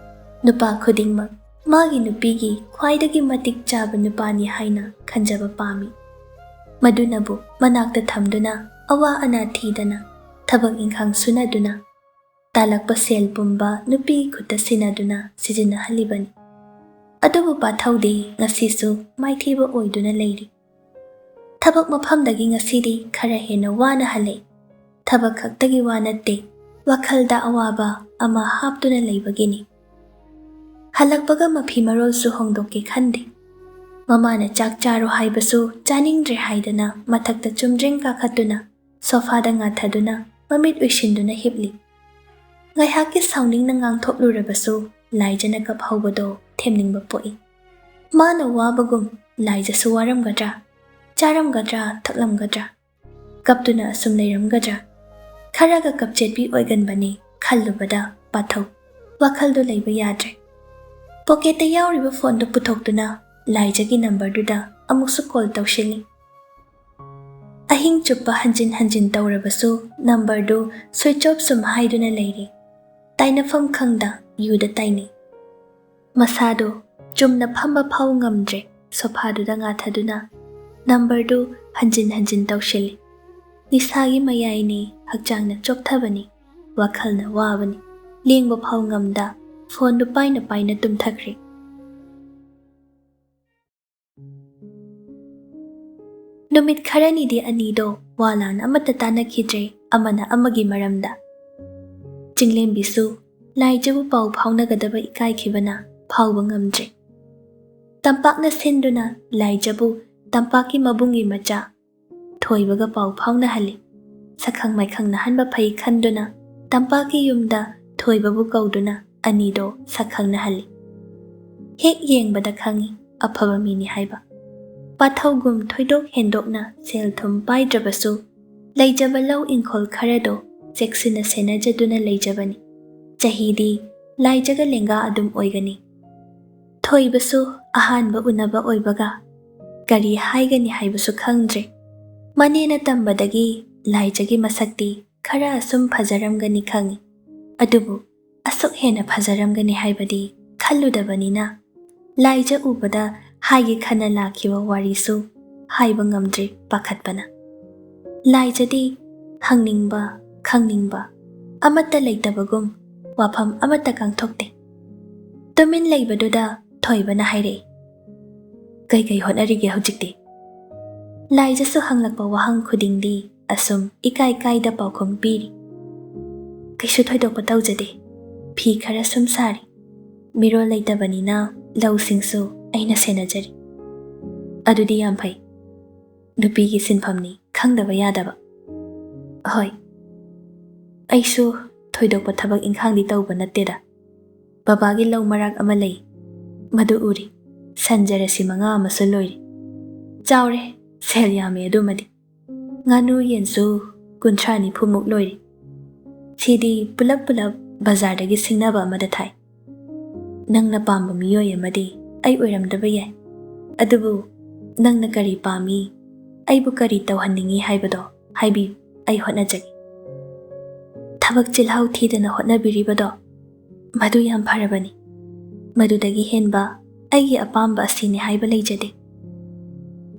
ꯅꯨꯄꯥ ꯈꯨꯗꯤꯡꯃꯛ ꯃꯥꯒꯤ ꯅꯨꯄꯤꯒꯤ ꯈ꯭ꯋꯥꯏꯗꯒꯤ ꯃꯇꯤꯛ ꯆꯥꯕ ꯅꯨꯄꯥꯅꯤ ꯍꯥꯏꯅ ꯈꯟꯖꯕ ꯄꯥꯝꯃꯤ꯫ ꯃꯗꯨꯅꯕꯨ ꯃꯅꯥꯛꯇ ꯊꯝꯗꯨꯅ ꯑꯋꯥ ꯑꯅꯥ ꯊꯤꯗꯅ, ꯊꯕꯛ ꯏꯪꯈꯥꯡ ꯁꯨꯅꯗꯨꯅ, ꯇꯥꯜꯂꯛꯄ ꯁꯦꯜ ꯄꯨꯝꯕ ꯅꯨꯄꯤꯒꯤ ꯈꯨꯠꯇ ꯁꯤꯟꯅꯗꯨꯅ ꯁꯤꯖꯤꯟꯅꯍꯜꯂꯤꯕꯅꯤ꯫ ꯑꯗꯨꯕꯨ ꯄꯥꯊꯧꯗꯤ ꯉꯁꯤꯁꯨ ꯃꯥꯏꯊꯤꯕ ꯑꯣꯏꯗꯨꯅ ꯂꯩꯔꯤ꯫ ꯊꯕꯛ ꯃꯐꯝꯗꯒꯤ ꯉꯁꯤꯗꯤ ꯈꯔ ꯍꯦꯟꯅ ꯋꯥꯅ ꯍꯜꯂꯛꯏ꯫ ꯊꯕꯛ ꯈꯛꯇꯒꯤ ꯋꯥ ꯅꯠꯇꯦ, ꯋꯥꯈꯜꯗ ꯑꯋꯥꯕ ꯑꯃ ꯍꯥꯞꯇꯨꯅ ꯂꯩꯕꯒꯤꯅꯤ꯫ ꯍꯜꯂꯛꯄꯒ ꯃꯐꯤ ꯃꯔꯣꯜꯁꯨ ꯍꯣꯡꯗꯣꯛꯀꯦ ꯈꯟꯗꯦ꯫ ꯃꯃꯥꯅ ꯆꯥꯛ ꯆꯥꯔꯣ ꯍꯥꯏꯕꯁꯨ ꯆꯥꯅꯤꯡꯗ꯭ꯔꯦ ꯍꯥꯏꯗꯅ ꯃꯊꯛꯇ ꯆꯨꯝꯗ꯭ꯔꯤꯡ ꯀꯥꯈꯠꯇꯨꯅ ꯁꯣꯐꯥꯗ ꯉꯥꯊꯗꯨꯅ ꯃꯃꯤꯠ ꯎꯏꯁꯤꯟꯗꯨꯅ ꯍꯤꯞꯂꯤ꯫ ꯉꯥꯏꯍꯥꯛꯀꯤ ꯁꯥꯎꯅꯤꯡꯅ ꯉꯥꯡꯊꯣꯛꯂꯨꯔꯕꯁꯨ ꯂꯥꯏꯖꯅ ꯀꯞꯍꯧꯕꯗꯣ ꯊꯦꯝꯅꯤꯡꯕ ꯄꯣꯛꯏ꯫ ꯃꯥꯅ ꯋꯥꯕꯒꯨꯝ ꯂꯥꯏꯖꯁꯨ ꯋꯥꯔꯝꯒꯗ꯭ꯔꯥ, ꯆꯥꯔꯝꯒꯗ꯭ꯔꯥ, ꯊꯛꯂꯝꯒꯗ꯭ꯔꯥ? ꯀꯞꯇꯨꯅ ꯑꯁꯨꯝ ꯂꯩꯔꯝꯒꯗ꯭ꯔꯥ? ꯈꯔꯒ ꯀꯞꯆꯦꯠꯄꯤ ꯑꯣꯏꯒꯟꯕꯅꯤ ꯈꯜꯂꯨꯕꯗ ꯄꯥꯊꯧ ꯋꯥꯈꯜꯗꯣ ꯂꯩꯕ ꯌꯥꯗ꯭ꯔꯦ꯫ ꯄꯣꯀꯦꯠꯇ ꯌꯥꯎꯔꯤꯕ ꯐꯣꯟꯗꯨ ꯄꯨꯊꯣꯛꯇꯨꯅ ꯂꯥꯏꯖꯒꯤ ꯅꯝꯕꯔꯗꯨꯗ ꯑꯃꯨꯛꯁꯨ ꯀꯣꯜ ꯇꯧꯁꯤꯜꯂꯤ꯫ ꯑꯍꯤꯡ ꯆꯨꯞꯄ ꯍꯟꯖꯤꯟ ꯍꯟꯖꯤꯟ ꯇꯧꯔꯕꯁꯨ ꯅꯝꯕꯔꯗꯨ ꯁ꯭ꯋꯤꯆ ꯑꯣꯐ ꯁꯨꯝ ꯍꯥꯏꯗꯨꯅ ꯂꯩꯔꯤ꯫ ꯇꯥꯏꯅꯐꯝ ꯈꯪꯗ ꯌꯨꯗ ꯇꯥꯏꯅꯩ꯫ ꯃꯁꯥꯗꯣ ꯆꯨꯝꯅ ꯐꯝꯕ ꯐꯥꯎ ꯉꯝꯗ꯭ꯔꯦ꯫ ꯁꯣꯐꯥꯗꯨꯗ ꯉꯥꯊꯗꯨꯅ ꯅꯝꯕꯔꯗꯨ ꯍꯟꯖꯤꯟ ꯍꯟꯖꯤꯟ ꯇꯧꯁꯤꯜꯂꯤ꯫ ꯅꯤꯁꯥꯒꯤ ꯃꯌꯥꯏꯅꯤ, ꯍꯛꯆꯥꯡꯅ ꯆꯣꯛꯊꯕꯅꯤ, ꯋꯥꯈꯜꯅ ꯋꯥꯕꯅꯤ꯫ ꯂꯦꯡꯕ ꯐꯥꯎ ꯉꯝꯗ ꯐꯣꯟꯗꯨ ꯄꯥꯏꯅ ꯄꯥꯏꯅ ꯇꯨꯝꯊꯈ꯭ꯔꯦ꯫ ꯅꯨꯃꯤꯠ ꯈꯔꯅꯤꯗꯤ ꯑꯅꯤꯗꯣ ꯋꯥ ꯂꯥꯟ ꯑꯃꯠꯇ ꯇꯥꯅꯈꯤꯗ꯭ꯔꯦ, ꯑꯃꯅ ꯑꯃꯒꯤ ꯃꯔꯝꯗ꯫ ꯆꯤꯡꯂꯦꯝꯕꯤꯁꯨ ꯂꯥꯏꯖꯕꯨ ꯄꯥꯎ ꯐꯥꯎꯅꯒꯗꯕ ꯏꯀꯥꯏꯈꯤꯕꯅ ꯐꯥꯎꯕ ꯉꯝꯗ꯭ꯔꯦ꯫ ꯇꯝꯄꯥꯛꯅ ꯁꯤꯟꯗꯨꯅ ꯂꯥꯏꯖꯕꯨ ꯇꯝꯄꯥꯛꯀꯤ ꯃꯕꯨꯡꯒꯤ ꯃꯆꯥ ꯊꯣꯏꯕꯒ ꯄꯥꯎ ꯐꯥꯎꯅꯍꯜꯂꯤ꯫ ꯁꯛꯈꯪ ꯃꯥꯏꯈꯪꯅꯍꯟꯕ ꯐꯩ ꯈꯟꯗꯨꯅ ꯇꯝꯄꯥꯛꯀꯤ ꯌꯨꯝꯗ ꯊꯣꯏꯕꯕꯨ ꯀꯧꯗꯨꯅ ꯑꯅꯤꯗꯣ ꯁꯛꯈꯪꯅꯍꯜꯂꯤ꯫ ꯍꯦꯛ ꯌꯦꯡꯕꯗ ꯈꯪꯏ ꯑꯐꯕ ꯃꯤꯅꯤ ꯍꯥꯏꯕ꯫ ꯄꯥꯊꯧꯒꯨꯝ ꯊꯣꯏꯗꯣꯛ ꯍꯦꯟꯗꯣꯛꯅ ꯁꯦꯜ ꯊꯨꯝ ꯄꯥꯏꯗ꯭ꯔꯕꯁꯨ ꯂꯩꯖꯕ ꯂꯧ ꯏꯪꯈꯣꯜ ꯈꯔꯗꯣ ꯆꯦꯛꯁꯤꯟꯅ ꯁꯦꯟꯅꯖꯗꯨꯅ ꯂꯩꯖꯕꯅꯤ꯫ ꯆꯍꯤꯗꯤ ꯂꯥꯏꯖꯒ ꯂꯦꯡꯒꯥ ꯑꯗꯨꯝ ꯑꯣꯏꯒꯅꯤ꯫ ꯊꯣꯏꯕꯁꯨ ꯑꯍꯥꯟꯕ ꯎꯅꯕ ꯑꯣꯏꯕꯒ ꯀꯔꯤ ꯍꯥꯏꯒꯅꯤ ꯍꯥꯏꯕꯁꯨ ꯈꯪꯗ꯭ꯔꯦ꯫ ꯃꯅꯦꯅ ꯇꯝꯕꯗꯒꯤ ꯂꯥꯏꯖꯒꯤ ꯃꯁꯛꯇꯤ ꯈꯔ ꯑꯁꯨꯝ ꯐꯖꯔꯝꯒꯅꯤ ꯈꯪꯏ, ꯑꯗꯨꯕꯨ ꯑꯁꯨꯛ ꯍꯦꯟꯅ ꯐꯖꯔꯝꯒꯅꯤ ꯍꯥꯏꯕꯗꯤ ꯈꯜꯂꯨꯗꯕꯅꯤꯅ ꯂꯥꯏꯖ ꯎꯕꯗ ꯍꯥꯏꯒꯦ ꯈꯟꯅ ꯂꯥꯛꯈꯤꯕ ꯋꯥꯔꯤꯁꯨ ꯍꯥꯏꯕ ꯉꯝꯗ꯭ꯔꯤ ꯄꯥꯈꯠꯄꯅ꯫ ꯂꯥꯏꯖꯗꯤ ꯍꯪꯅꯤꯡꯕ, ꯈꯪꯅꯤꯡꯕ ꯑꯃꯠꯇ ꯂꯩꯇꯕꯒꯨꯝ ꯋꯥꯐꯝ ꯑꯃꯠꯇ ꯀꯥꯡꯊꯣꯛꯇꯦ꯫ ꯇꯨꯃꯤꯟ ꯂꯩꯕꯗꯨꯗ ꯊꯣꯏꯕꯅ ꯍꯥꯏꯔꯛꯏ, "ꯀꯩ ꯀꯩ ꯍꯣꯠꯅꯔꯤꯒꯦ ꯍꯧꯖꯤꯛꯇꯤ?" ꯂꯥꯏꯖꯁꯨ ꯍꯪꯂꯛꯄ ꯋꯥꯍꯪ ꯈꯨꯗꯤꯡꯗꯤ ꯑꯁꯨꯝ ꯏꯀꯥꯏ ꯀꯥꯏꯗ ꯄꯥꯎꯈꯨꯝ ꯄꯤꯔꯤ꯫ "ꯀꯩꯁꯨ ꯊꯣꯏꯗꯣꯛꯄ ꯇꯧꯖꯗꯦ, ꯐꯤ ꯈꯔ ꯁꯨꯝ ꯁꯥꯔꯤ, ꯃꯤꯔꯣꯜ ꯂꯩꯇꯕꯅꯤꯅ ꯂꯧꯁꯤꯡꯁꯨ ꯑꯩꯅ ꯁꯦꯟꯅꯖꯔꯤ"꯫ "ꯑꯗꯨꯗꯤ ꯌꯥꯝ ꯐꯩ, ꯅꯨꯄꯤꯒꯤ ꯁꯤꯟꯐꯝꯅꯤ, ꯈꯪꯗꯕ ꯌꯥꯗꯕ"꯫ "ꯍꯣꯏ, ꯑꯩꯁꯨ ꯊꯣꯏꯗꯣꯛꯄ ꯊꯕꯛ ꯏꯪꯈꯥꯡꯗꯤ ꯇꯧꯕ ꯅꯠꯇꯦꯗ꯫ ꯕꯕꯥꯒꯤ ꯂꯧ ꯃꯔꯥꯛ ꯑꯃ ꯂꯩ, ꯃꯗꯨ ꯎꯔꯤ꯫ ꯁꯟ ꯖꯔꯁꯤ ꯃꯉꯥ ꯑꯃꯁꯨ ꯂꯣꯏꯔꯤ꯫ ꯆꯥꯎꯔꯦ, ꯁꯦꯜ ꯌꯥꯝꯃꯦ ꯑꯗꯨꯃꯗꯤ꯫ ꯉꯥꯅꯨ ꯌꯦꯟꯁꯨ ꯀꯨꯟꯊ꯭ꯔꯥ ꯅꯤꯐꯨꯃꯨꯛ ꯂꯣꯏꯔꯤ꯫ ꯁꯤꯗꯤ ꯄꯨꯂꯞ ꯄꯨꯂꯞ ꯕꯖꯥꯔꯗꯒꯤ ꯁꯤꯡꯅꯕ ꯑꯃꯗ ꯊꯥꯏ꯫ ꯅꯪꯅ ꯄꯥꯝꯕ ꯃꯤꯑꯣꯏ ꯑꯃꯗꯤ ꯑꯩ ꯑꯣꯏꯔꯝꯗꯕ ꯌꯥꯏ, ꯑꯗꯨꯕꯨ ꯅꯪꯅ ꯀꯔꯤ ꯄꯥꯝꯃꯤ, ꯑꯩꯕꯨ ꯀꯔꯤ ꯇꯧꯍꯟꯅꯤꯡꯉꯤ ꯍꯥꯏꯕꯗꯣ ꯍꯥꯏꯕꯤꯌꯨ, ꯑꯩ ꯍꯣꯠꯅꯖꯒꯦ"꯫ "ꯊꯕꯛ ꯆꯤꯜꯍꯥꯎ ꯊꯤꯗꯅ ꯍꯣꯠꯅꯕꯤꯔꯤꯕꯗꯣ, ꯃꯗꯨ ꯌꯥꯝ ꯐꯔꯕꯅꯤ꯫ ꯃꯗꯨꯗꯒꯤ ꯍꯦꯟꯕ ꯑꯩꯒꯤ ꯑꯄꯥꯝꯕ ꯑꯁꯤꯅꯤ ꯍꯥꯏꯕ ꯂꯩꯖꯗꯦ"꯫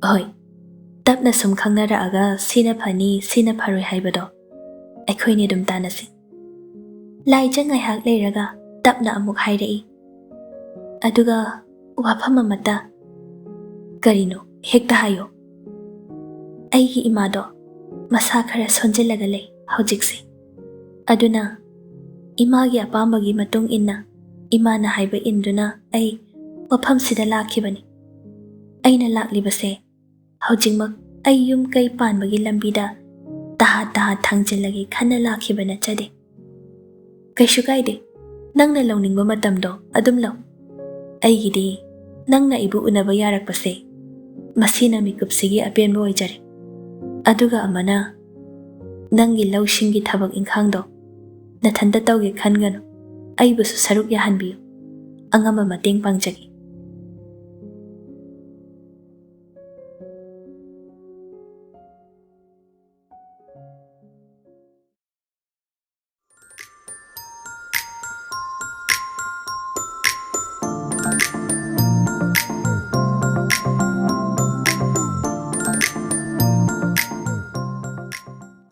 "ꯍꯣꯏ, ꯇꯞꯅ ꯁꯨꯝ ꯈꯪꯅꯔꯛꯑꯒ ꯁꯤꯅ ꯐꯅꯤ, ꯁꯤꯅ ꯐꯔꯣꯏ ꯍꯥꯏꯕꯗꯣ ꯑꯩꯈꯣꯏꯅꯤ ꯑꯗꯨꯝ ꯇꯥꯟꯅꯁꯤ"꯫ ꯂꯥꯏꯖ ꯉꯥꯏꯍꯥꯛ ꯂꯩꯔꯒ ꯇꯞꯅ ꯑꯃꯨꯛ ꯍꯥꯏꯔꯛꯏ꯫ ꯑꯗꯨꯒ ꯋꯥꯐꯝ ꯑꯃꯠꯇ꯫ "ꯀꯔꯤꯅꯣ? ꯍꯦꯛꯇ ꯍꯥꯏꯌꯣ"꯫ "ꯑꯩꯒꯤ ꯏꯃꯥꯗꯣ ꯃꯁꯥ ꯈꯔ ꯁꯣꯟꯖꯤꯜꯂꯒ ꯂꯩ ꯍꯧꯖꯤꯛꯁꯦ꯫ ꯑꯗꯨꯅ ꯏꯃꯥꯒꯤ ꯑꯄꯥꯝꯕꯒꯤ ꯃꯇꯨꯡ ꯏꯟꯅ, ꯏꯃꯥꯅ ꯍꯥꯏꯕ ꯏꯟꯗꯨꯅ ꯑꯩ ꯃꯐꯝꯁꯤꯗ ꯂꯥꯛꯈꯤꯕꯅꯤ꯫ ꯑꯩꯅ ꯂꯥꯛꯂꯤꯕꯁꯦ ꯍꯧꯖꯤꯛꯃꯛ ꯑꯩ ꯌꯨꯝ ꯀꯩ ꯄꯥꯟꯕꯒꯤ ꯂꯝꯕꯤꯗ ꯇꯍꯥ ꯇꯍꯥ ꯊꯥꯡꯖꯤꯜꯂꯒꯦ ꯈꯟꯅ ꯂꯥꯛꯈꯤꯕ ꯅꯠꯆꯗꯦ"꯫ "ꯀꯩꯁꯨ ꯀꯥꯏꯗꯦ, ꯅꯪꯅ ꯂꯧꯅꯤꯡꯕ ꯃꯇꯝꯗꯣ ꯑꯗꯨꯝ ꯂꯧ꯫ ꯑꯩꯒꯤꯗꯤ ꯅꯪꯅ ꯑꯩꯕꯨ ꯎꯅꯕ ꯌꯥꯔꯛꯄꯁꯦ, ꯃꯁꯤꯅ ꯃꯤꯀꯨꯞꯁꯤꯒꯤ ꯑꯄꯦꯟꯕ ꯑꯣꯏꯖꯔꯦ꯫ ꯑꯗꯨꯒ ꯑꯃꯅ, ꯅꯪꯒꯤ ꯂꯧꯁꯤꯡꯒꯤ ꯊꯕꯛ ꯏꯪꯈꯥꯡꯗꯣ ꯅꯊꯟꯇ ꯇꯧꯒꯦ ꯈꯟꯒꯅꯨ, ꯑꯩꯕꯨꯁꯨ ꯁꯔꯨꯛ ꯌꯥꯍꯟꯕꯤꯌꯨ꯫ ꯑꯉꯝꯕ ꯃꯇꯦꯡ ꯄꯥꯡꯖꯒꯦ"꯫